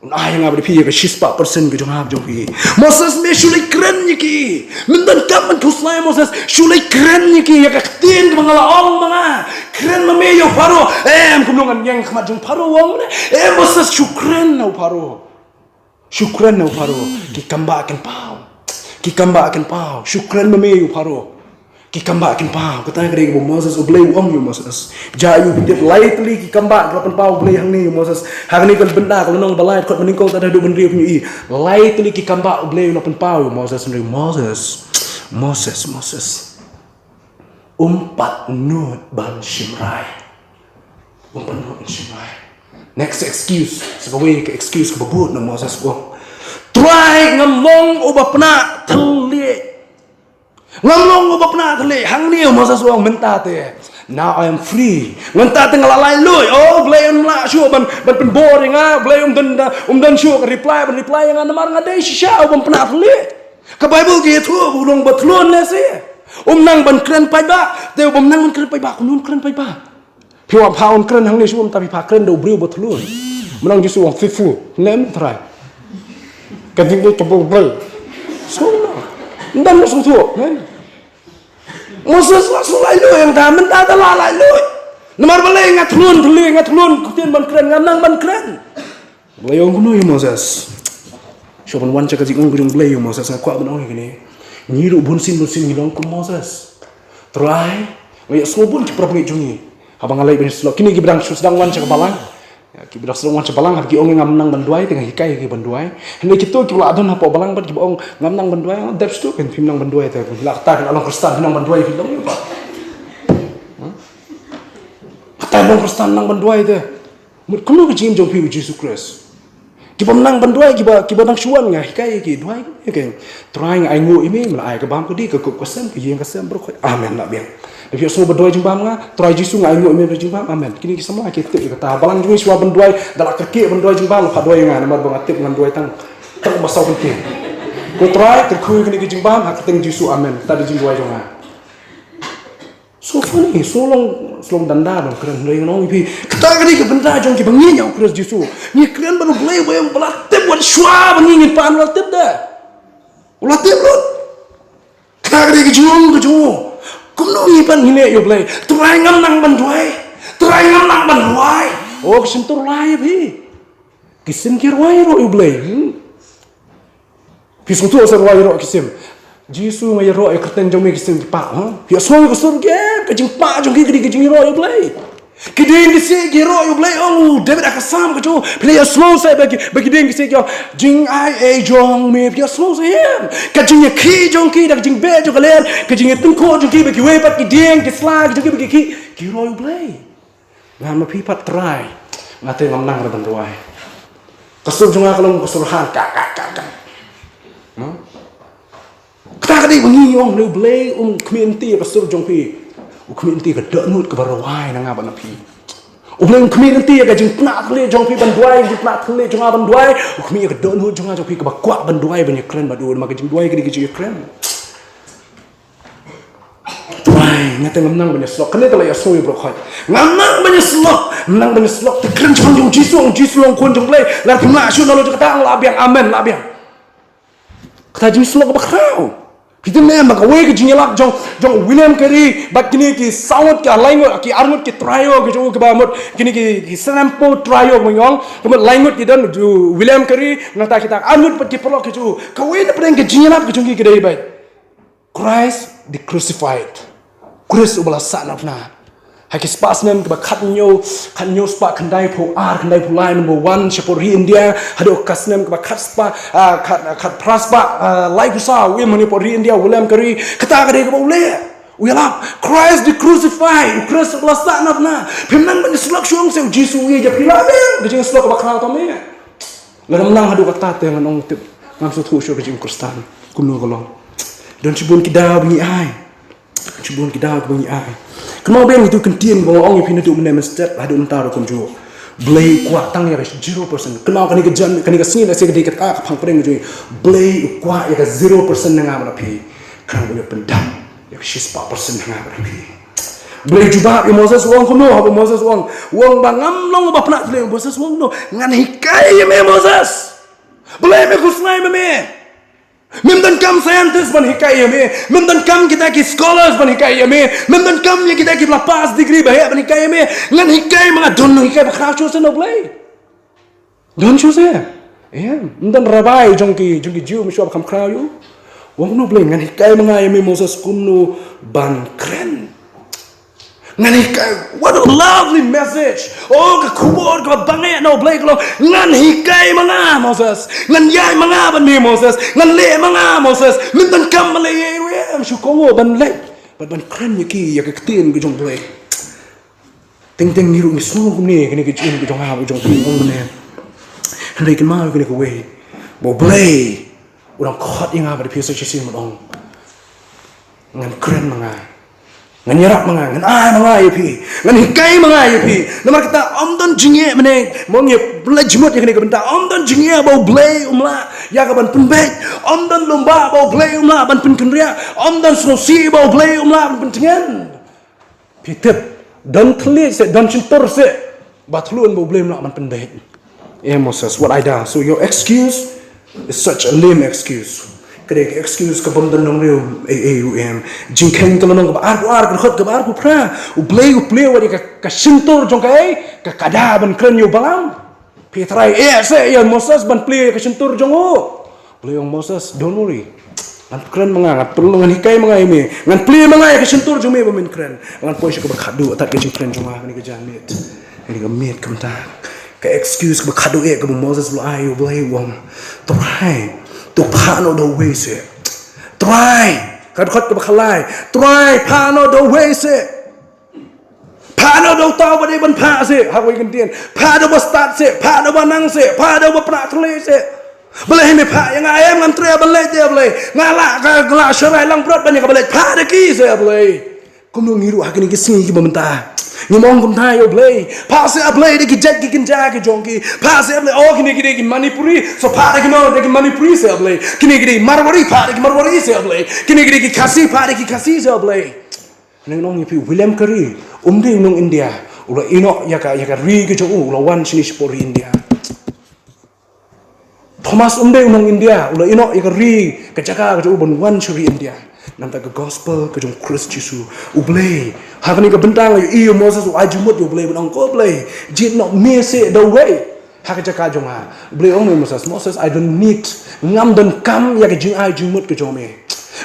Un ai ïa nga bad ïa phi ïa ka shispah percent ka jong nga bad jong phi. Moses, me shu leit kren ïa ki. Men donkam ban khuslai Moses, shu leit kren ïa ki ïa ka ktien kaba nga la ong ma nga. Kren ma me ïa u Pharaoh. Em, kumno ngan ïeng khmat jong u Pharaoh, u ong ne. Em Moses, shu kren na u Pharaoh. Shu kren na u Pharaoh. Ki kam bah kin paw. Ki kam bah kin paw. Shu kren ma me ïa u Pharaoh. Ki kam bah kin paw. Kata ka dei kaba Moses, U Blei u ong ïa u Moses. Jia ïa u, phi tip lai tylli ki kam bah ki la pynpaw U Blei hangne ïa u Moses. Ha kane ka bynta ka lynnong ba lai, dkhot ba nyngkong tad haduh ba hynriew, phin ïohi. Lai tylli ki kam bah U Blei u la pynpaw ïa u Moses, hynrei Moses. Moses, Moses. Um pat nud ban shim rai. Um pat nud ban shim rai. Next excuse. Sa kawei ka excuse kaba bud na Moses u ong, Trai, ngam long uba pnah thylliej. Ngam long uba pnah thylliej. Hangne u Moses u ong mynta te, now I am free. Mynta te nga la laitluid. Oh, Blei um lah shuh ban, ban pynbor ïa nga. Blei um don, um don shuh ka reply, ban reply ïa nga namar nga dei shisha uba pnah thylliej. Ka Baibl ka ïathuh ba u long ba thlun lehse. Um nang ban kren paidbah, te u bym nang ban kren paidbah, kumno un kren paidbah? Phi wan pha un kren hangne shuh, mynta phi pha kren da u briew ba thlun. Mynta u Jisu u ong faithful, lem Trai. Ka jingïeit kaba u Blei. Sngewthuh. Ynda u sngewthuh, men. Moses la shu laitluid, ïa nga mynta te la laitluid. Namar balei? Nga thlun, thlun, nga thlun, ktien ban kren, ngam nang ban kren. Blei u ong kumno ïa u Moses? Shuwa ban wan sha ka jingong ka jong u Blei ïa u Moses, nga kwah ban ong ïa kane. Ngi ruh bunsien bunsien ngi long kum u Moses. Trai, nga ïohsngew bun ki para bangeit jong ngi, haba nga leit ban ïasyllok, kine kiba dang shu sdang wan sha ka balang. Ïa, kiba dang sdang wan sha balang, haba ki ong ïa nga ngam nang ban duwai, te nga hikai ïa ki ban duwai. Hynrei kito kiba la don hapoh balang bad kiba ong ngam nang ban duwai, nga dep shuh, kan phim nang ban duwai te. La kata ka la long Khristan, phim nang ban duwai, phim long ïa ba. Hmm? Kata long Khristan nang ban duwai te. Mut kumno ka jingim jong phi u Jisu Khrist? Kiba nang ban duwai, kiba, kiba nang shu wan, nga hikai ïa ki duwai, ïa ki. Trai, nga ainguh ïa me, me la ai ka bam ka dih, ka kup ka sem, ka ïing ka sem baroh khoit. Amen, la biang. Da phi ïohsngew ba duwai jingbam nga, Trai Jisu, nga ainguh ïa me da jingbam. Amen. Kine ki samla ki tip ïa kata. Balang jong ngi shuwa ban duwai, da la kyrkieh ban duwai jingbam, la phah duwai ïa nga, namar ba nga tip ngan duwai tang, tang ba saw pyntieng. Ko Trai, kyrkhu ïa kine ki jingbam ha ka kyrteng Jisu. Amen. Kata dei jingduwai jong nga. So funny, so long, so long danda ban kren, hynrei ngan ong ïa phi, kata ka dei ka bynta jong kiba ngeit ïa u Khrist Jisu. Ngi kren bad u Blei uba ïeng, ba la tip wat shuwa ba ngi ngin pan, u la tip de. U la tip lut. Kata ka dei ka jingong ka jong u. Kumno ngi pan ngi leh ïa u Blei? Trai, ngam nang ban duwai. Trai, ngam nang ban rwai. Oh, ka shyntur lai ïa phi. Ki sim ki rwai ïaroh ïa u Blei. Hmm? Phi sngewthuh, sa rwai ïaroh ki sim. Jisu, nga ïaroh ïa ka kyrteng jong me, ki sim ki pah, ha? Phi ïohsngew ïa ka sur, ka jingpah jong ki ka dei ka jingïaroh ïa u Blei. Ki dieng ki siej ki ïaroh ïa u Blei, ong u David ha ka Salm ka jong u. Phi la ïohsngew sa ba ki, ba ki dieng ki siej ki ong, jingai ei jong me, phi ïohsngew sa em? Ka jingïakhih jong ki da ka jingbeh jong ka lyer, ka jingïatyngkhuh jong ki bad kiwei pat ki dieng ki sla ki jong ki ba ki khih, ki ïaroh ïa u Blei. Ngan ma phi pat Trai, nga te ngam nang ruh ban duwai. Ka sur jong nga ka long ka sur han, ka, ka, ka, ka. Hmm? Kata ka dei ba ngi ong, lei u Blei um khmih lynti ïa ka sur jong phi. U khmih lynti ïa ka dohnud kaba rwai na nga bad na phi. U Blei um khmih lynti ïa ka jingpynah thylliej jong phi ban duwai, jingpynah thylliej jong nga ban duwai. U khmih ïa ka dohnud jong nga jong phi kaba kwah ban duwai, ban ïakren bad u, namar ka jingduwai ka dei ka jingïakren. Nga te ngam nang ban ïa slok. Kane te la ïa sngew ïa brok hoi. Ngam nang ban ïa slok. Ngam nang ban ïa slok. Te kren jong jong Jisu, ong Jisu long khun jong Blei. Lada phim lah shuh na lo jong kata, ong lah biang, amen, lah biang. Kata jingslok ba khraw. Phi tip ne em ba kawei ka jingïalap jong, jong William Carey bad kine ki saw ngut ki, lai ngut ki, ar ngut ki trai ïoh ki jong u, kiba mut kine ki, ki snem po trai ïoh, mynjong ka mut lai ngut ki don, u William Carey, nangta kita ar ngut pat ki paralok ki jong u. Kawei na pdeng ka jingïalap ka jong ki ka dei ba Christ the crucified. Khrist uba la sahnarphna. Ha ki spah snem kiba khathynñiew, khathynñiew spah khyndaiphew ar, khyndaiphew lai mynba wan shapoh ri India, haduh ka snem kiba khat spah, ah, khat, khat phra spah, ah, laiphew saw, u im hangne hapoh ri India, William Carey, kata ka dei kaba u leh. U ïalap, Christ the crucified, u Khrist uba la sahnarphna. Phim nang ban ïa slok shuh, ong se u Jisu, ïa phi lah biang ka jingslok kaba khraw tam eh. Lada ym nang haduh katta te ngan ong tip ngam sngewthuh shuh ka jingkhristan kumno ka long. Don shibun ki daw ba ngi ai. Shibun ki daw ba ngi ai. Kynmaw biang ïa itu kyntien ba nga ong ïa phi naduh mynne mynstep haduh mynta ruh kumjuh. Blei u kwah tang ïa ka zero percent. Kynmaw kane ka jan, kane ka sngi lehse ka dei kata ka phang pdeng ka jong ngi. Blei u kwah ïa ka zero percent na nga bad na phi. Khnang ba u ïoh pyndap ïa ka shispah percent na nga bad na phi. Blei jubab ïa Moses, u ong kumno, haba Moses u ong, u ong ba ngam long uba pynah thylliej, Moses u ong kumno, ngan hikai ïa me Moses. Balei me khuslai ma me? Mem donkam scientist ban hikai ïa me. Mem donkam kita ki scholars ban hikai ïa me. Mem donkam ïa kita kiba la pass degree ba heh ban hikai ïa me. Ngan hikai ma nga, don nonghikai ba khraw shuh seh na U Blei. Don shuh seh. Em, ym don rabbi jong ki, jong ki Jiw mynshuwa ba kham khraw ïa u. U ong kumno U Blei, ngan hikai ma nga ïa me Moses kumno ban kren. Ngan hikai, what a lovely message. Oh, ka khubor kaba bangeh na U Blei ka long, ngan hikai ma nga Moses. Ngan ïaid ma nga bad me Moses. Ngan leh ma nga Moses. Mem donkam ban leh ei ruh em, shu kohnguh ban leh. Ban, ban kren ïa ki, ïa ka ktien ka jong U Blei. Teng teng ngi ruh ngi sngew kumne, kane ka jingim ka jong nga, ka jong phi, ong kumne. Hynrei kynmaw kane kawei. Ba U Blei u dang khot ïa nga bad phi sa shisien ban ong, ngan kren ma nga. Ngan ïarap ma nga, ngan ai ma nga ïa phi. Ngan hikai ma nga ïa phi. Namar kata ym don jingeh mynne, mo ngi leit jingmut ïa kane ka bynta. Ym don jingeh ba U Blei um lah ïa ka ban pynbeit. Ym don lymbah ba U Blei um lah ban pynkynriah. Ym don sngewsih ba U Blei um lah ban pyntngen. Phi tip, don thylliej seh, don shyntur seh, ba thlun ba U Blei um lah ban pynbeit. Eh Moses, what I done? So your excuse is such a lame excuse. Ka dei ka excuse ka bym don nongrim ei ei ruh em. Jingkheiñ ka lynnong kaba arphew ar, ka dkhot kaba arphew phra. U Blei u plie wat ïa ka, ka shyntur jong kaei, ka kada ban kren ïa u Balaam. Phi trai eh seh ïa Moses ban plie ïa ka shyntur jong u. Blei ong Moses, don't worry. Ngan kren ma nga, ngan pynlong, ngan hikai ma nga ïa me. Ngan plie ma nga ïa ka shyntur jong me ba men kren. Ngan poi sha kaba khadduh, tad ka jingkren jong nga, kane ka janmiet. Kane ka miet kumta. Ka excuse kaba khadduh eh kaba Moses u la ai ïa U Blei, u ong, Trai, to phah noh da uwei seh. Trai, ka dkhot kaba khatlai. Trai, phah noh da uwei seh. Phah noh da uta uba dei ban phah seh, ha kawei ka ktien. Phah da uba stad seh, phah da uba nang seh, phah da uba pynah thylliej seh. Balei me phah ïa nga em, ngam treh ban leit te Blei. Nga lah ka, nga lah sharai langbrot ban ïa kaba leit, phah da ki seh Blei. Kumno ngi ruh ha kine ki sngi kiba mynta. Ngim ong kumta ïa U Blei. Phah seh Blei da ki jait ki kynja ki jong ki. Phah seh Blei, oh kine ki dei ki Manipuri. So phah da ki, no, da ki Manipuri seh Blei. Kine ki dei Marwari, phah da ki Marwari seh Blei. Kine ki dei ki Khasi, phah da ki Khasi seh Blei. Ngan ong ïa phi, William Carey um dei u nong India u la ïehnoh ïa ka, ïa ka ri ka jong u, u la wan shane shapoh ri India. Thomas um dei u nong India u la ïehnoh ïa ka ri, ka jaka ka jong u ban wan sha ri India. Nangta ka gospel ka jong Khrist Jisu, U Blei, ha kane ka bynta nga ïohi ïa Moses u ai jingmut ïa U Blei ban ong, ko Blei, jied noh me seh da uwei ha ka jaka jong nga. U Blei ong ïa Moses, Moses, I don't need, ngam donkam ïa ka jingai jingmut ka jong me.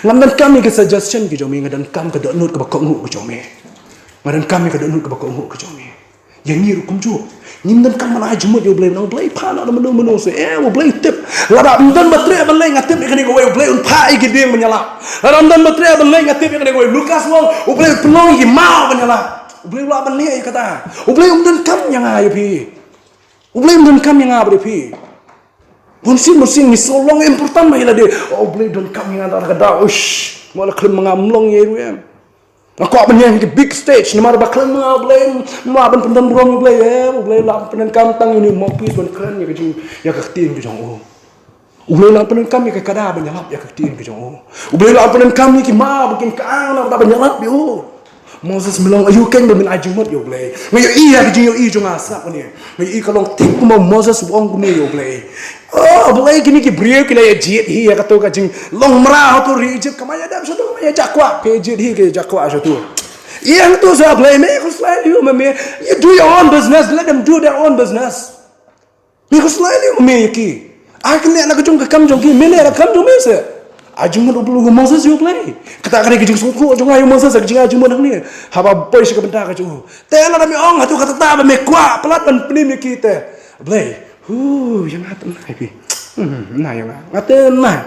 Ngam donkam ïa ka suggestion ka jong me, nga donkam ka dohnud kaba kohnguh ka jong me. Nga donkam ïa ka dohnud kaba kohnguh ka jong me. Ïa ngi ruh kumjuh. Ngim donkam ban ai jingmut ïa U Blei, ban ong, Blei, phah noh da mano mano seh. Eh, U Blei u tip. Lada ym don ba treh ban leit, nga tip ïa kane kawei U Blei un phah ïa ki dieng ban ïalap. Lada ym don ba treh ban leit, nga tip ïa kane kawei Lukas u ong, U Blei un pynlong ïa ki maw ban ïalap. U Blei u lah ban leh ïa kata. U Blei um donkam ïa nga ïa phi. U Blei um donkam ïa nga bad ïa phi. Bunsien bunsien ngi sngewlong important ba ïa lade. Oh, U Blei donkam ïa nga da ka daw. Uish. Nga la khlem ma nga, ym long ïa u ruh em. Nga kwah ban ïeng ha ki big stage namar ba khlem ma nga U Blei, ym lah ban pyndon burom ïa U Blei em. U Blei u lah ban pyndonkam tang ïa une u mouthpiece ban kren ïa ka jing, ïa ka ktien ka jong u. U Blei u lah ban pyndonkam ïa ka kada ban ïalap ïa ka ktien ka jong u. U Blei u lah ban pyndonkam ïa ki maw ba kin kyang na ka kada ban ïalap ïa u. Moses, me long aïu keiñ ba men ai jingmut ïa U Blei? Nga ïohi ïa ka jingïohi jong nga sngap kane. Nga ïohi ka long thik kumba u Moses u ong kumne ïa U Blei. Oh Blei, kine ki briew ki la ïa jied hi ïa kato ka jinglong mraw hato ri Egypt, kam ïa dep shato, kam ïa jakhlia, ki ïa jied hi ki ïa jakhlia shato. Ïa hangto sa Blei, me khuslai lem ma me. You do your own business, let them do their own business. Me khuslai lem ma me ïa ki. Ai kane na ka jong ka kam jong ki, me ne na ka kam jong me se. Ai jingmut U Blei, Moses ïa U Blei. Kata ka dei ka jingsngewthuh jong nga ïa Moses, ka jingai jingmut hangne. Haba poi sha ka bynta ka jong u. Te lada me ong hato kata ba me kwah palat ban pynim ïa ki te. Blei. Hu, ïa nga te nai phi. Hmm, nai ïa nga. Nga te nai.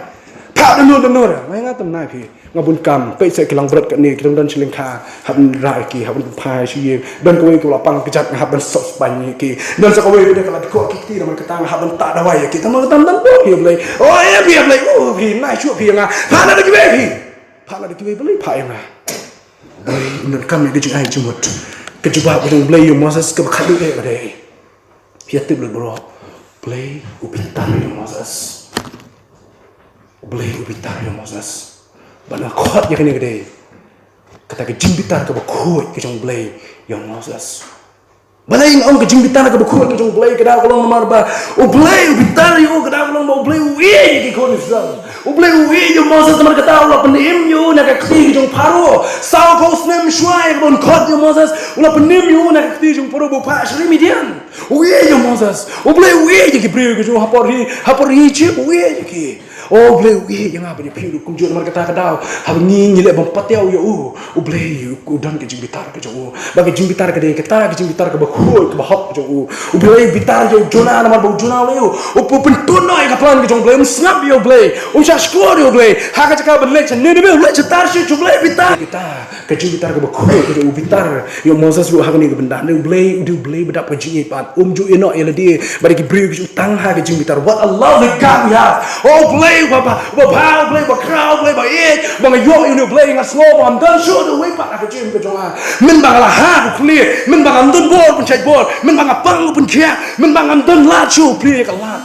Phah da nur da nur. Ngai nga te nai phi. Nga bun kam, peit sa ki langbrot kane, ki dang don shi lyngkha, hap ban rah ïa ki, hap ban pynphai sha ïing. Don kawei ki la pang kjat, nga hap ban sop spaiñ ïa ki. Don sa kawei ruh de ka la dkoh ki kti, namar kata nga hap ban tah dawai ïa ki. Tang ba tam tam bok ïa Blei. Oh, ïa phi ïa Blei, oh phi, nai shuh phi ïa nga. Phah lada kiwei phi. Phah lada kiwei Blei, phah ïa nga. Blei, un donkam ïa ka jingai jingmut. Ka jubab ka jong Blei ïa u Moses kaba khatduh eh ka dei. Phi ïa tip lut baroh. Blei u bitar ïa u Moses. U Blei u bitar ïa u Moses. Bad nga khot ïa kane ka dei kata ka jingbitar kaba khuid ka jong U Blei ïa u Moses. Balei nga ong ka jingbitar kaba khuid ka jong U Blei, ka daw ka long namar ba U Blei u bitar ïa u, ka daw ka long ba U Blei u ïeit ïa ki khun Israel. U Blei u ïeit ïa u Moses namar kata u la pynim ïa u na ka kti ka jong Pharaoh. Sawphew snem shuwa ïa kaba un khot ïa u Moses, u la pynim ïa u na ka kti ka jong Pharaoh ba u phah sha ri Midian. U ïeit ïa u Moses. U Blei u ïeit ïa ki briew ki jong u ha por hi, ha por hi Egypt, u ïeit ïa ki. O U Blei u ïeit ïa nga bad ïa phi ruh kumjuh namar kata ka daw. Haba ngi, ngi leh bym pat ïa u, ïa u, U Blei u don ka jingbitar ka jong u. Bad ka jingbitar ka dei kata ka jingbitar kaba khuid kaba hok ka jong u. U Blei u bitar ïa u Jonah namar ba u Jonah u leh u, u pyntud noh ïa ka plan ka jong U Blei, um sngap ïa U Blei, um shah shkor ïa U Blei. Ha ka jaka ban leit sha Nineveh, u leit sha Tarshish, U Blei u bitar. Kata ka jingbitar kaba khuid ka jong u, bitar ïa u Moses ruh ha kane ka bynta. Hynrei U Blei u dei U Blei ba dap ka jingïeit pat, um ju ïehnoh ïa lade bad ki briew ki jong u tang ha ka jingbitar. What a lovely God we have. O Blei uba bha, uba bha, U Blei uba khraw, U Blei uba ïeit, ba nga ïoh ïa une U Blei, nga sngew ba ngam don shuh da uwei pat ha ka jingim ka jong nga. Mynba nga la hap u khlieh, mynba ngam don bor pynshait bor, mynba nga pang u pynkhiah, mynba ngam don lad shuh, u plie ïa ka lad.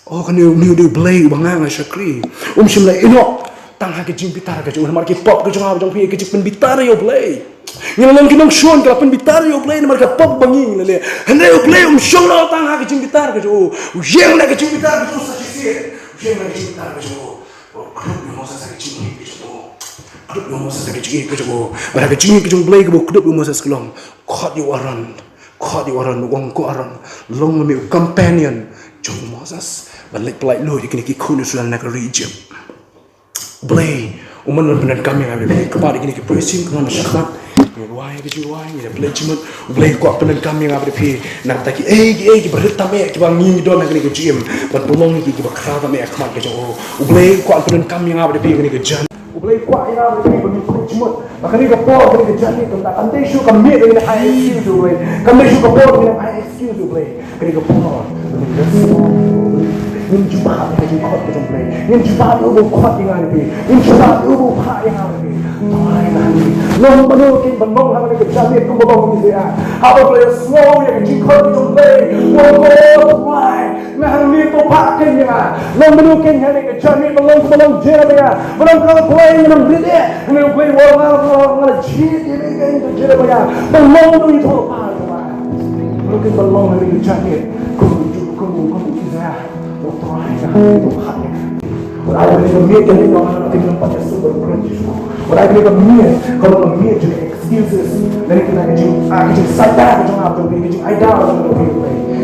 O kane une u dei U Blei uba nga nga shakri. Um shym la ïehnoh tang ha ka jingbitar ka jong u namar ki pop ka jong nga jong phi, ka jingpynbitar ïa U Blei. Ngi la long ki nongshun ki la pynbitar ïa U Blei namar ka pop ba ngi ngi la leh. Hynrei U Blei um shong noh tang ha ka jingbitar ka jong u. U ïeng na ka jingbitar ka jong u sa shisien. U ïeng na ka jingbitar ka jong u. U kdup ïa u Moses ha ka jingïeit ka jong u. Kdup ïa u Moses ha ka jingïeit ka jong u. Bad ha ka jingïeit ka jong U Blei kaba u kdup ïa u Moses ka long, khot ïa u Aaron. Khot ïa u Aaron, u ong, ko Aaron, long ma me u companion jong u Moses ban leit pyllait lut ïa kine ki khun Israel na ka ri Egypt. U Blei um mon ban pyndonkam ïa nga bad ïa phi. Kaba ïa kine ki briew shisien ka long na shakhmat, ngi rwai ïa ka jingrwai, ngi da pynleit jingmut. U Blei u kwah pyndonkam ïa nga bad ïa phi na kata kiei kiei kiba rit tam eh kiba ngi ngi don ha kane ka jingim, ban pynlong ïa ki kiba khraw tam eh ha khmat ka jong u. U Blei u kwah pyndonkam ïa nga bad ïa phi ha kane ka jan. U Blei u kwah ïa nga bad ïa phi ban pynleit jingmut. Ba kane ka por, kane ka jan, kam dei shuh ka miet ba ngin ai excuse ïa U Blei. Kam dei shuh ka por ba ngin ai excuse ïa U Blei. Kane ka por, kane ka por, ngin jubab ïa ka jingkhot ka jong U Blei. Ngin jubab ïa uba u khot ïa nga bad ïa phi. Ngin jubab ïa uba u phah ïa nga bad ïa phi. Tang ai na ngi. Long mano keiñ ban long ha kane ka janmiet kumba long u Isaiah. Haba u la ïasngew ïa ka jingkhot ka jong U Blei, u ong, ko Trai, nga hangne, to phah keiñ ïa nga. Long mano keiñ ha kane ka janmiet ban long kumba long Jeremiah, ban ong, ko Blei, nga nang rit eh. Hynrei U Blei u ong, nga la jied ïa me keiñ, ko Jeremiah, ban long mano, to phah ïa nga. Mano keiñ ban long ha kane ka janmiet kum u, kum u, kum u Isaiah. Wat ai kane ka miet ka long ka miet jong ka excuses, lane ka jing, ah, ka jingsaita ka jong nga, ka jing, ka jingaida ka jong nga.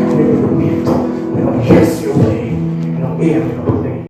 Kane ka miet ka long yes ïa U Blei, ka long em ïa U Blei.